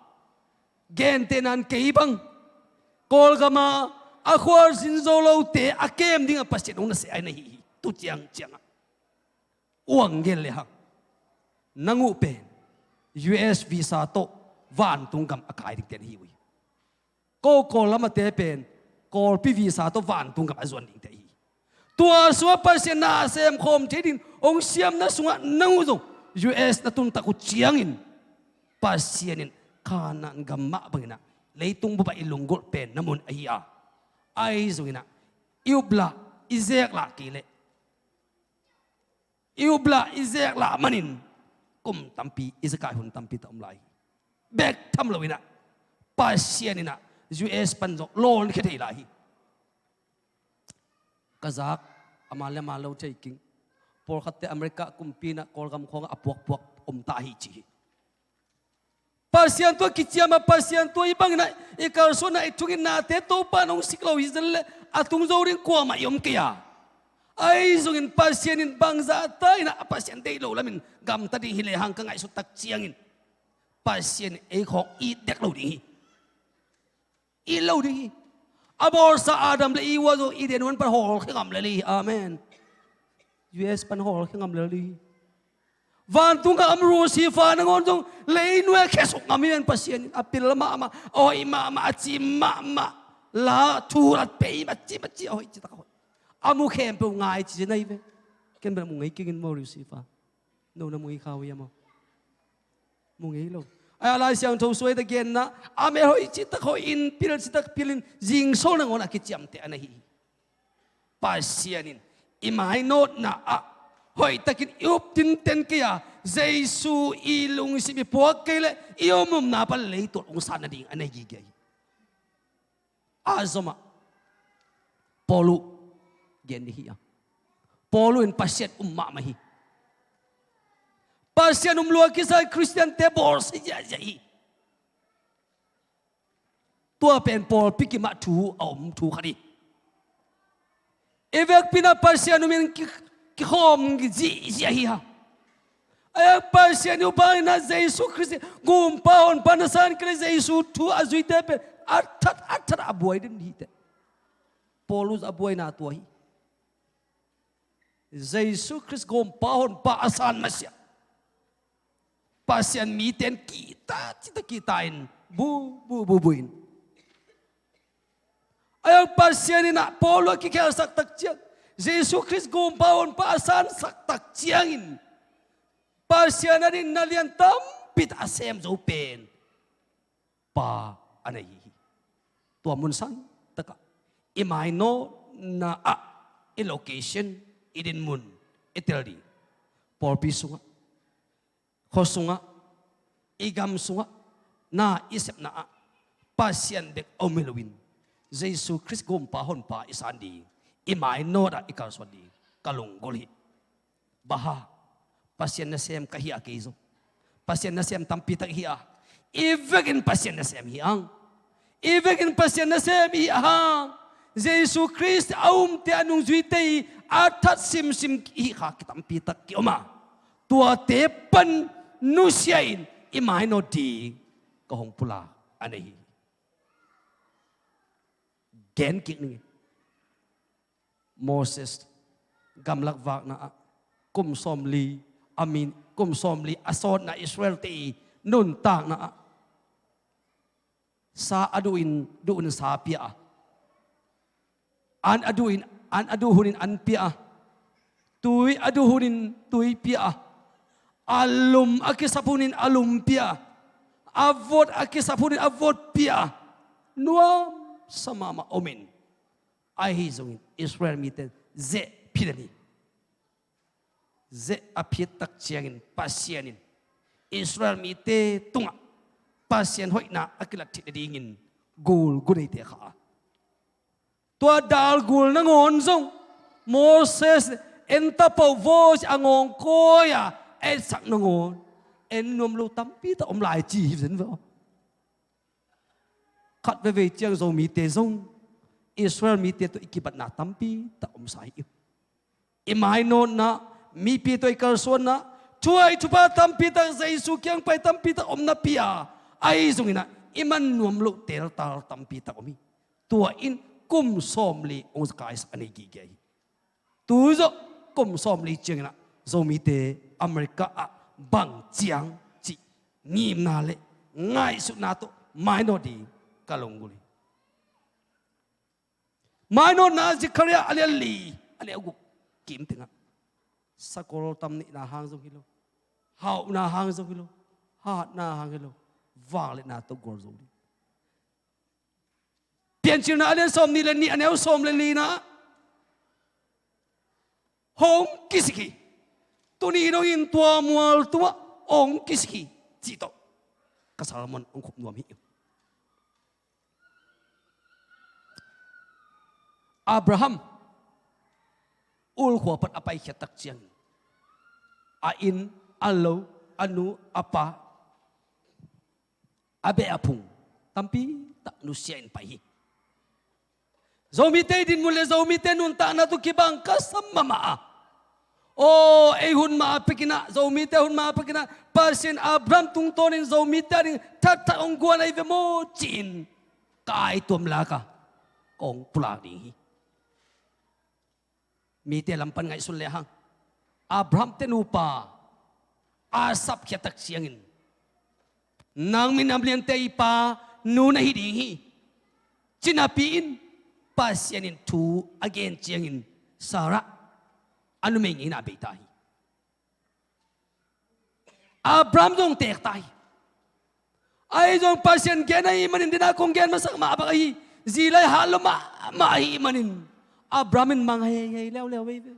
gentehna in kei bang Kawlgama a khualzin zo lote a kem dingah Pasian hong nasia ahi na hi hi. Tu ciang ciangah uang gen le hang, nang uh pen U S visa tawh vantung gam a kai dingte na hi uh hi. Ko Kawl lamate pen Kawlpi visa tawh vantung gam a zuan dingte hi. Tua sungah Pasian na sem khawm thei dingin hong siamna sungah nang uh zong U S na tun tak uh ciangin Pasian in Kanaan gam mah banginah leitung bup ah i lunggulh pen na mun ahi a, ahi zonginah i up lah i zek lah kei leh, i up lah i zek lah manin kum tampi i zekai hun tampi tak om lai hi. Bek tham loinah Pasian inah U S pan zong lawnkhia thei lai hi. Ka zak ama le ama lo thei king. Pawlkhatte America kumpi inah Kawlgam khawngah a puakpuak om ta hi ci hi. Pasian tua kiciam a, Pasian tua i banginah i kalsuanna i thunginnate Topa in hong sik lo hi zen leh a tung zo ding kuamah i om kei a. Ahi zongin Pasian in bangzah ta inah a Pasian deih lo lamin gamta ding hi lehang ka ngaihsut tak ciangin Pasian in ei khawng it dek lo ding hi. It lo ding hi. A bawlsa Adam le Eva zong Eden huan pan hawlkhia ngam lel hi. Amen. U S pan hawlkhia ngam lel hi. Vantung a om Lucifer nangawn zong leinuai ah khesuk ngam hi. Pasian in a pil mahmah, a hoih mahmah, a ci mahmah, la thu lat pei mah ci mah ci a hoih citak a hoih. A mu khempeuh ngai ci ci na hi ve. Ken bel mu ngei keng in maw Lucifer? No na mu ngei kha uh hiam maw? Mu ngei lo. Ai, a Lai Siangtho suai ta genna a mel hoih citak hoih in, pil citak pil in, zingsol nangawn a kiciamteh a na hi hi. Pasian in i mainawtna ah hoihtakin i up tinten kei a, Jesu i lungsim i puak kei leh i om omna pan leitungah hong san nading a na hi gige hi. A zomah Paul uh gen ding hi a, Paul uh in Pasian um mahmah hi. Pasian um lua kisa Khristiante bawlsia ziahziah hi. Tua pen pawlpi kimah thu a om thu khat hi. I vekpi inah Pasian um in ki, kikhawm ziahziah hi a. Ai, Pasian i upa inah Jesu Khrist Gumpa Honpa na san kei leh Jesu thu a zuite pen a that a that a buai den hi teh. Paul uh a buaina tua hi. Jesu Khrist Gumpa Honpa a san masiah Pasian mite in kihta cita kihta in bu bu bu bu in. Ai, Pasian inah Paul uh a kikhelsak tak ciang, Jesu Khrist Gumpa Honpa a sansak tak ciangin Pasian a dinna lian tampi tak a sem zo pen Pa a na hi hi. Tua mun san takah i mainawtna ah i location, i dinmun i tel ding. Pawlpi sungah, khua sungah, i gam sungah, na i sepna ah Pasian bek a om hi loin Jesu Khrist Gumpa Honpa i san ding, i mainawt ah i kalsuan ding ka lunggulh hi. Bang hang? Pasian nasem ka hi a, kei zong Pasian nasem tampi tak hi a, i vekin Pasian nasem hi hang. I vekin Pasian nasem i hih hang, Jesu Khrist a umte a nungzuite i a that simsim i hih kha kitampi tak kiom a, tuate pan nusia in i mainawt ding ka hong pulak a na hi. Gen kik ning. Moses gamlak vakna ah kum sawmli a min, kum sawmli a sawtna Israelte i nuntakna ah Sa a duh in, duh in sa pia a, an a duh in, an a duh hunin an pia a, tui a duh hunin tui pia a, a lum a kisap hunin a lum pia a, a vot a kisap hunin a vot pia a, nuamsa mahmah om in. Ahi zongin Israel mite zeh phit a ni. Zeh a phit tak ciangin Pasian in Israel mite tungah Pasian hoihna a kilat theih nadingin gul gu neite kha a. Tua dal gul nangawn zong Moses en tapoh vaw ci a ngawngkawi a etsak nangawn en nuam lo tampi tak om lai ci hi zen ve aw. Khat veivei ciang Zomite zong Israel mite tawh i kibatna tampi tak omsa hi. I mainawtna, mipi tawh i kalsuanna, thuai thupha tampi tak, Jesu kiang pai tampi tak om napi a, ahi zongin ah i man nuam loh teltal tampi tak om hi. Tua in kum sawmli hong kaisak a nei gige hi. Tu zawh kum sawmli ciangin ah Zomite America ah bang ciang cih ngimna le ngaihsutna tawh mainawt ding ka lunggulh hi. Mainawtna Zechariah a lian li, a lian guk kim tengah sakol tam neihna hang zong hi lo, hauhna hang zong hi lo, hatna hang hi lo, vangliatna tawh gualzo ding. Piancilna a lian sawmnih le nih, a neu sawm le lina, hong kisik hi. Tuni dongin tua mual tungah hong kisik hi, cih tawh ka sermon hong khup nuam hi. Abraham Ur khua pan a paikhiat tak ciangin a inn, a lo, a nu, a pa, a beh a phung tampi tak nusia in pai hi. Zomite i dinmun le Zomite nuntakna tawh kibang ka sa mahmah a, aw, ei hun mah a pekin ah, Zomite hun mah a pekin ah, Pasian Abraham tungtawnin Zomite a ding thatthak hong guan ahi ve maw ci-in ka aituam lak a kong pulak ding hi. Mite lam pan ngaihsun lehang, Abraham te nupa a sapkhiat tak ciangin, nang minam liante i pa nu na hi ding hi, ci napi-in Pasian in thu a gen ciangin Sarah a numei ngeina bei ta hi. Abraham zong teek ta hi. Ahi zong Pasian gen ahih manin, dena kong gen masak mah bang ahi, zi lai hat lo mahmah ahih manin Abraham in mang heihei leuleu vei ve.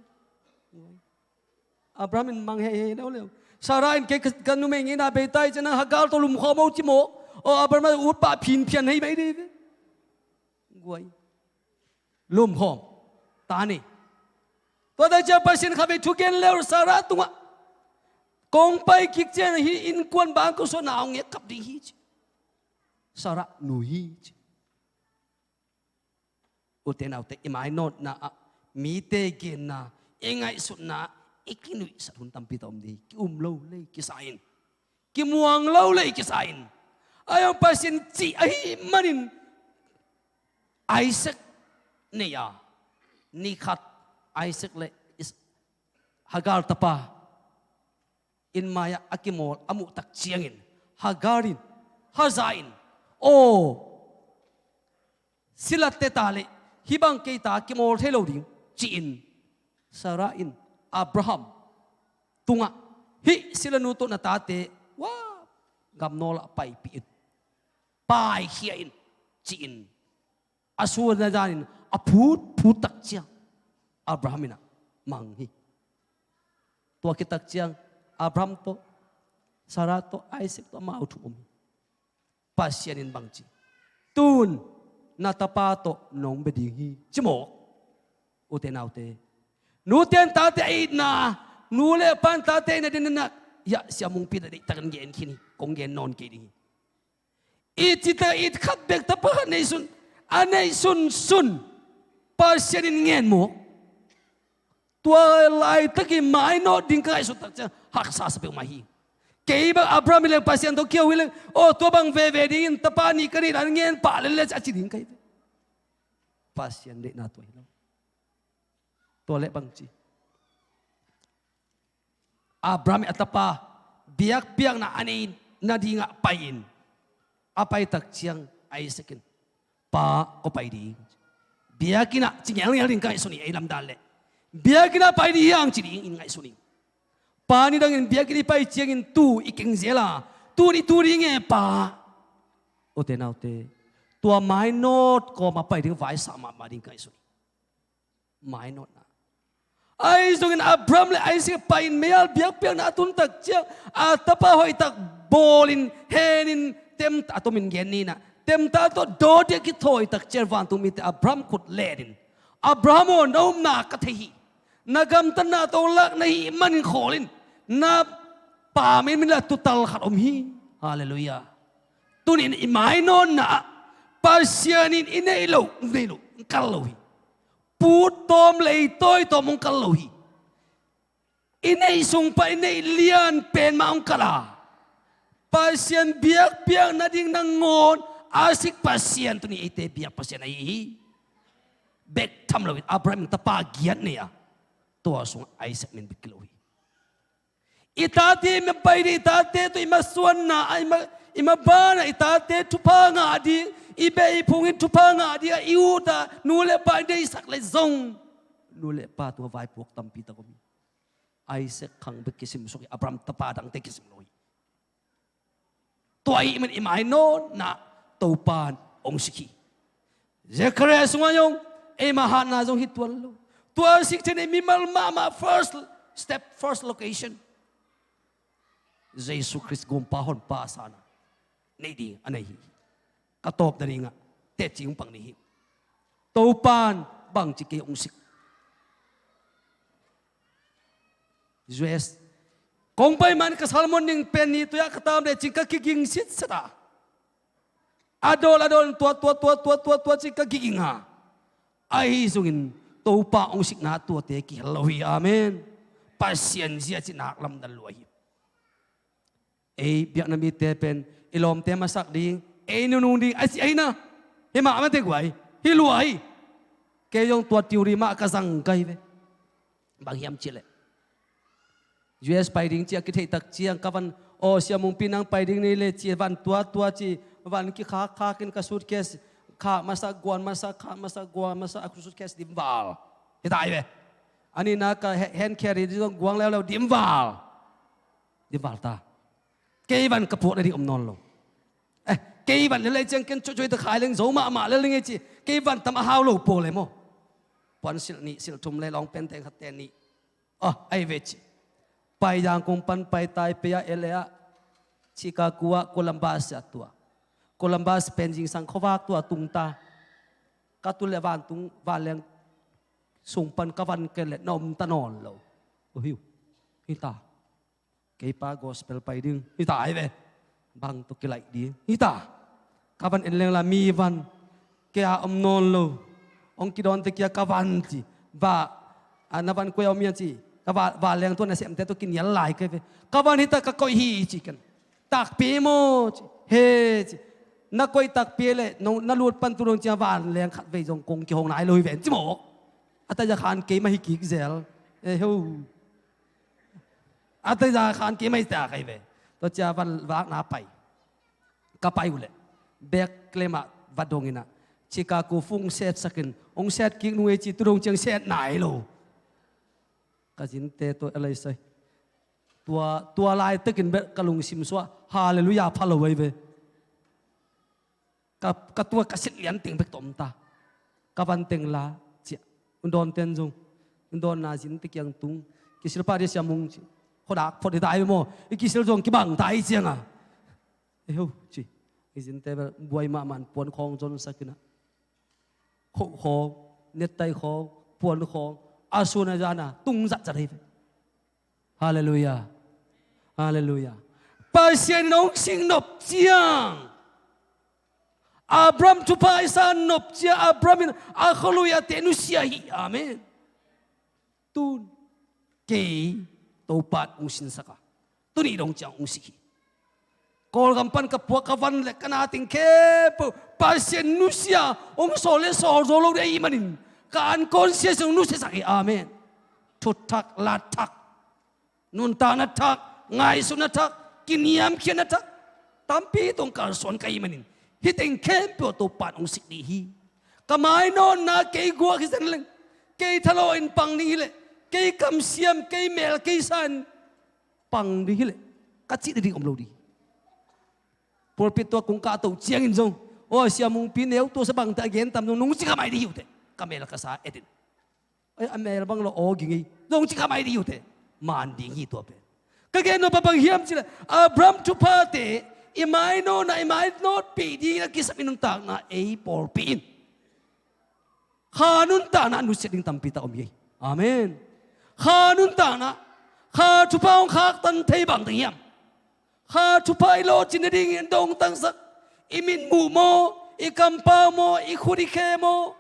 Abraham in mang heihei leuleu. Sarah in kei ka, ka numei ngeina bei ta hi ci-in, nang Hagar tawh lumkhawm o ci mawk. Aw, Abraham a ut pah phinphian hei mai dei ve. Guai. Lumkhawm, ta nei. Tua tak ciang Pasian khatvei thu gen leu Sarah tungah, kong pai kik ciang hih innkuan bang ko suahna hong ngetkap ding hi ci. Sarah nu hi ci. Ute naute, i mainawtna ah, mite genna, i ngaihsutna ah i kinuihsat hun tampi tak om ding hi. Ki-um lo lei kisa in, kimuang lo lei kisa in, a hong Pasian cih ahih manin Isaac nei a, ni khat Isaac le Is-, Hagar tapa inn mai-ah a kimawl a muh tak ciangin, Hagar in, haza in, aw, sila teta leh hih bang kei ta kimawl thei lo ding ci-in, Sarah in Abraham tungah, hih silanu tawh na tate, wa, gamnawl ah paipih in, paikhia in, ci-in, a suan a zanin a phut phut tak ciang Abraham in ah mang hi. Tua khit tak ciang Abraham tawh, Sarah tawh, Isaac tawh amau thum om hi. Pasian in bang ci, tun na tapa tawh nong bia ding hi, ci mawk. Ute naute, nute in tate a itna, nu le pa in tate a itna ding na, hiah Sia Mungpi in a deihtakin gen khin hi, kong gen nawn kei ding hi. It citak it khat bek tapa khat neihsun, a neihsun sun Pasian in ngen mawk. Tua laitakin mainawt ding ka ngaihsut tak ciang haksa sa peuhmah hi. Kei bang Abraham hi leng, Pasian tawh kiho hi leng, aw, tua bang veve dingin tapa nih ka neih dan ngen pah lel le a ci ding ka hi ve. Pasian deihna tua hi lo. Tua leh bang ci, Abraham in a tapa biakpiakna a nei nadingah pai-in, a pai tak ciang Isaac in, "Pa, kong pai ding. Biakinn ah ci ngelngel ding ka ngaihsun hi, ei lamdang leh. Biakinn ah pai ding hi hang ci ding in ngaihsun hi. Pa, nidangin biakinn i pai ciangin tu i keng zel a, tu in i tu ding e, Pa." Ute naute, tua mainawt kawm a pai ding vaisa mahmah ding ka ngaihsun hi. Mainawtna. Ahi zongin Abraham le Isaac pai-in mei-al biakpiakna a tun tak ciang, a tapa hoihtak bawlin, henin, tem, a tomin gen ni nah, temta tawh dawt ding a kithawi tak ciang, vantung mite Abraham khut letin, "Abraham aw, na upna ka thei hi. Na gamtatna tawh lak na hih manin khawl in. Na pa min, min la tutal khat om hi." Halleluiah. Tunin i mainawtna ah Pasian in i neih loh, neih loh, kal lo hi. Put tawm, leitawi tawm hong kal lo hi. I neih sung pan i neih lian pen mah hong kal a, Pasian biakpiak nading nangawn a sik Pasian tuni eite biak Pasian ahi hi. Bek tham loin Abraham in tapa giat nei a, tua sungah Isaac min bek kilo hi. I tate i ma pai ding, i tate tawh i ma suanna ah, i ma, i ma banah i tate thupha ngah ding, i beh i phungin thupha ngah ding a i ut a nu le pa i deihsak leh zong, nu le pa tungah vaipuak tampi tak om hi. Isaac khang bek kisim suak hi, Abraham tapa dangte kisim lo hi. Tua ahih manin i mainawtna Topa in hong sik hi. Zechariah sungah zong eima hatna zong hi tuan lo. Tua sik ciangin mimal mahmah, first step, first location, Jesu Khrist gumpa honpa a sanna nei ding a nei hi. Ka tawp nadingah teci hong pang ni hi. Topa in bangci kei hong sik. U S kong pai man ka sermon ding pen ni tuiah ka tam lecin ka kiging sitset a, a dawl a dawl in tua tua tua tua tua tua cin ka kiging a. Ahi zongin Topa hong sikna tuate kihel lo hi. Amen. Pasian zia cih nak lamdang lua hi. Ei biakna mite pen i lawmte masak ding, ei nunung ding a si ahi na. Hi mah mate guai, hi lua hi. Kei zong tua theory mah ka zang ka hi ve. Bang hiam cih leh, U S pai ding ci a kitheih tak ciang ka van, "Aw, Sia Mungpi, nang pai ding nei le," ci, van tua tua ci, van kikhak khak in ka suitcase khak masa, guan masa, khak masa, guan masa, a suitcase dim val. Hi ta hi ve. A nihna ka he-, hand carry ding zong guang leuleu, dim val. Dim val ta. Kei van ka puak nading om nawn lo. Eh, kei van lel ei ciang ken cuacuai ta khai leng zo mahmah lel ding ei ci. Kei van tam a hau lo pua le maw. Puan silh nih, silh thum le lawng pen teng khat te nih. Oh, ai ve ci. Pai Yangon pan pai Taipei ah, L A ah, Chicago ah, Columbus ah tua. Columbus pen zingsang khuavak tua tung ta. Ka tu le vantung, vanleng sung pan ka van ken le na om ta nawn lo. Oh, hi uh. Hi ta. Kei pa gospel pai ding hi ta ai ve. Bang tawh kilaih ding hi ta. Ka van en leng la mi van kei a om nawn lo. Hong kidawnte kia ka van ci. Va, a, na van koi a om ia ci. Ka va, vanleng tua nasemte tawh kinial lai kei ve. Ka van hi ta, ka koih hi ci ken. Takpi maw ci. He ci. Na koih takpi le, no, na lut pan tu dong cia vanleng khat vei zong kong kihong nai lo hi ven ci maw. A ta za khan kei mah hi kik zel. E ho. A tei za khan kei mai ta kai ve. Tua cia van vakna pai. Ka pai uh leh bek klemah va dong inah Chicago fung set sakin hong set kik nung ei ci, tu dong ciang set nai lo. Ka zinte tua a lei sai. Tua, tua laitakin bek ka lungsim suah. Halleluiah pha lo ei ve. Ka, ka tua ka sit lian teng bek tawh om ta. Ka van teng la ciah. Un dawn ten zong. Un dawn na zin te kiang tung. Kisil pah dia siamung ci. Khodak phot hi ta ai maw. I kisil zong kibang ta ai cianga. E ho ci. I zin te bel buai mahmah puan khawng zon sakinah. Khoh khawng, nettai khawng, puan khawng. A sun a zana tung zat zat hi. Halleluiah. Halleluiah. Pasian in hong sing nop ciang, Abraham thupha i san nop ciang, Abraham in a khualui a te nusia hi. Amen. Tun kei Topa in hong sinsak a, tuni dong ciang hong sik hi. Kawlgam pan ka puak ka van le ka na teng khempeuh Pasian nusia hong sawl le sawl zo lo ding ahih manin ka unconscious hong nusiasak hi. Amen. Thut thak, lat thak, nuntakna thak, ngaihsutna thak, kiniamkhiatna thak tampi tawh hong kalsuan ka hih manin Hih teng khempeuh Topan hong sik ding hi. Ka mainawtna kei guak hi zen leng, kei thalaw in pang ding hi leh, kei kamsiam, kei mel, kei san pang ding hi leh, ka cih nading om lo ding. Pulpit tua kong kahto ciangin zong, aw, Sia Mungpi neu tua sa bangte a gen tam zong, nong ci kha mai ding hi uh teh. Ka mel ka sa et in. Ai, a mel bang lo aw ging ei. Nong ci kha mai ding uh teh. Man ding hi tua pen. Ka gen nop a bang hiam cih leh, Abraham thuphate i mainawtna, i mainawtpih dingin a kisam i nuntakna ei pawlpi in, Kha nuntakna nusia ding tampi tak om hi. Amen. Kha nuntakna, Kha thupha hong khaktan thei bang ding hiam? Kha thupha i lawhcin nadingin dongtangsak, i mitmuh maw, i kampau maw, i khut i khe maw,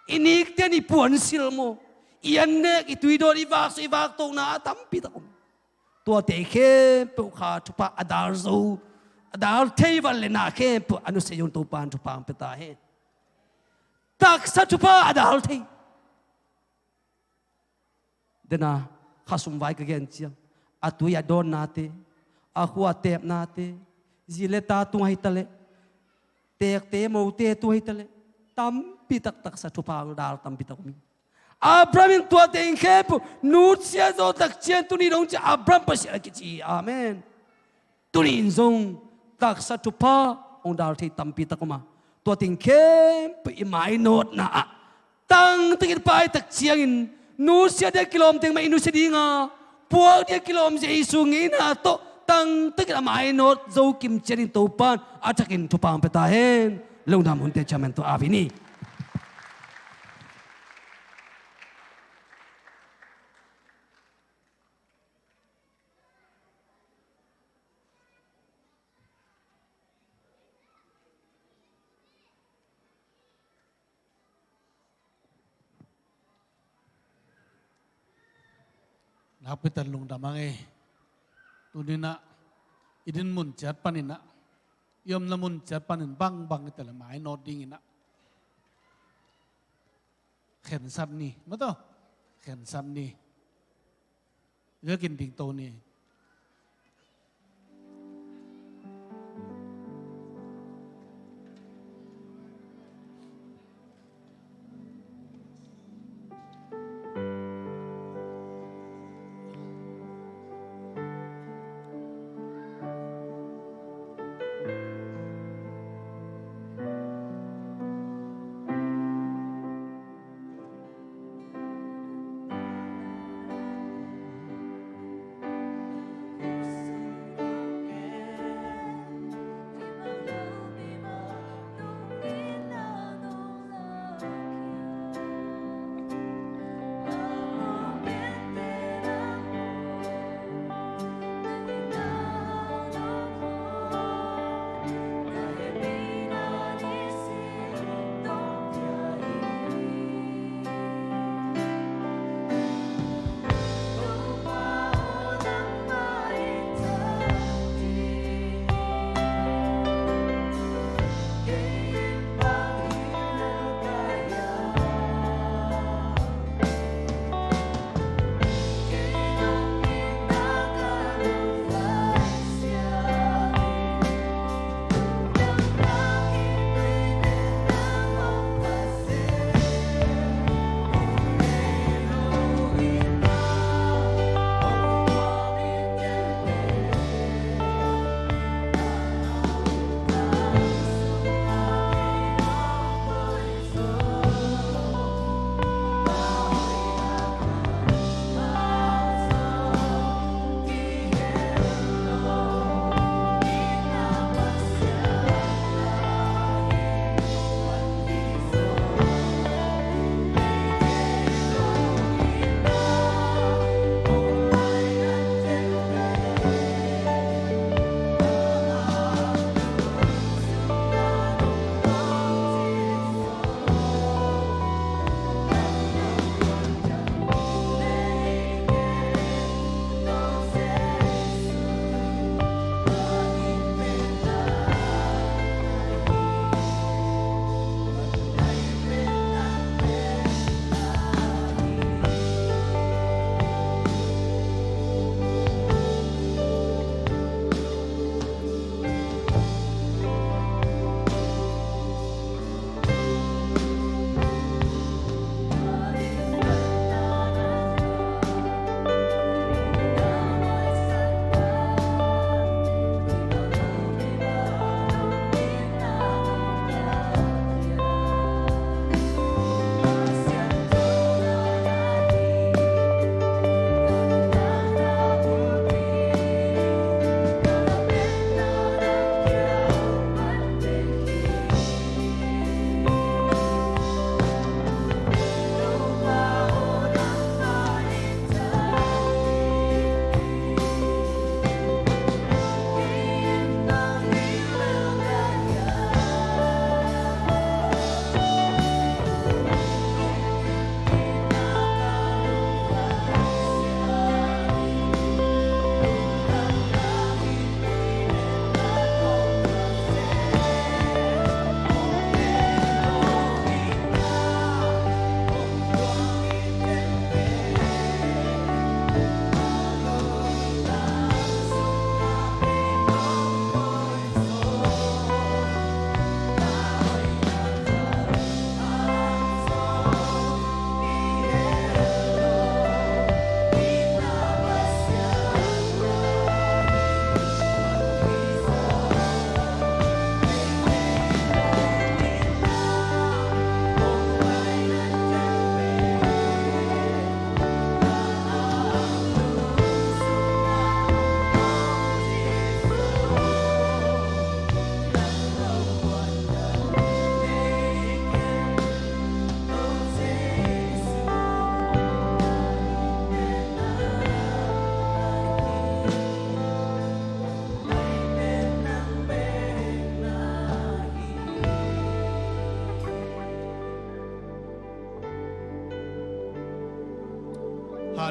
i nikten i puansil maw, i annek, i tuidawt, i vaksuah, i vaktokna a tampi tak om. Tuate khempeuh Kha thupha a dal zo, a dal thei val leh na khempeuh a nusia zong Topan thupha hong pia ta hen. Taksa thupha a dal thei. Dena, khasum vai ka gen ciang, a tui a dawnnate, a khua a tepnate, zi le ta tung ahi ta leh, tekte mote tung ahi ta leh, tampi tak taksa thupha hong dal tampi tak om hi. Abraham in tuate in khempeuh nusia zo tak ciang tuni dong ci Abraham Pasian a kici hi. Amen. Tuni in zong taksa thupha hong dal thei tampi tak om a, tuate in khempeuh i mainawtna ah tangtakin pai tak ciangin nusia ding a kilawm teng mah i nusia ding a, puak ding a kilawm Jesu ngeina tawh tangtakin a mainawt zo kim ciangin Topan a thakin thupha hong pia ta hen. Lungdam hunte ciang man tawh ap hi ni. Nakpi tak lungdam hang ei. Tuni-in ah i din mun ciat panin ah, i omna mun ciat panin bangbang i ta leh mainawt dingin ah khensat ni, maw taw, khensat ni. Vekin dingto ni.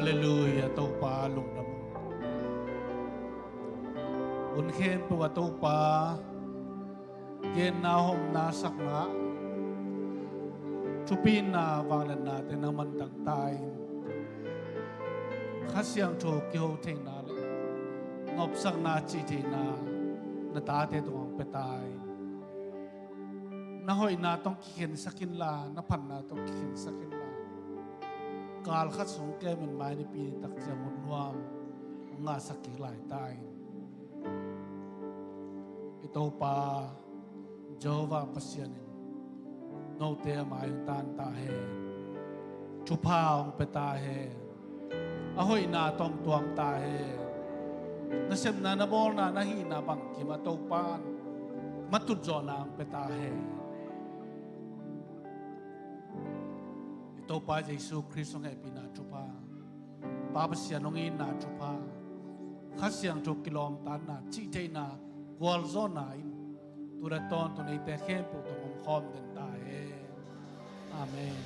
Halleluia, Topa lungdam. Hun khempeuh ah Topa, genna, hopna, sakna, thupina, vangliatnate nang manthang ta in, Kha Siangtho kiho theihna le nopsakna, cih theihna na tate tungah hong pia ta in. Na hoihna tawh kikhensak inla, na phatna tawh kikhensak inla, kal khat sung kem in mai nipi ni tak ciang hun nuam hong ngahsak kik lai ta in. I Topa Jehovah Pasian in note a mai hong tan ta hen. Thupha hong pia ta hen. A hoihna tawh hong tuam ta hen. Na sepna, na bawlna, na hihna bangkim ah Topa in matut zawhna hong pia ta hen. I Topa Jesu Khrist hong hehpihna thupha, Pa Pasian hong itna thupha, Kha Siangtho kilawmtatna, cih theihna, gualzawhna in tu le tawntung eite khempeuh tawh hong omkhawm den ta hen. Amen.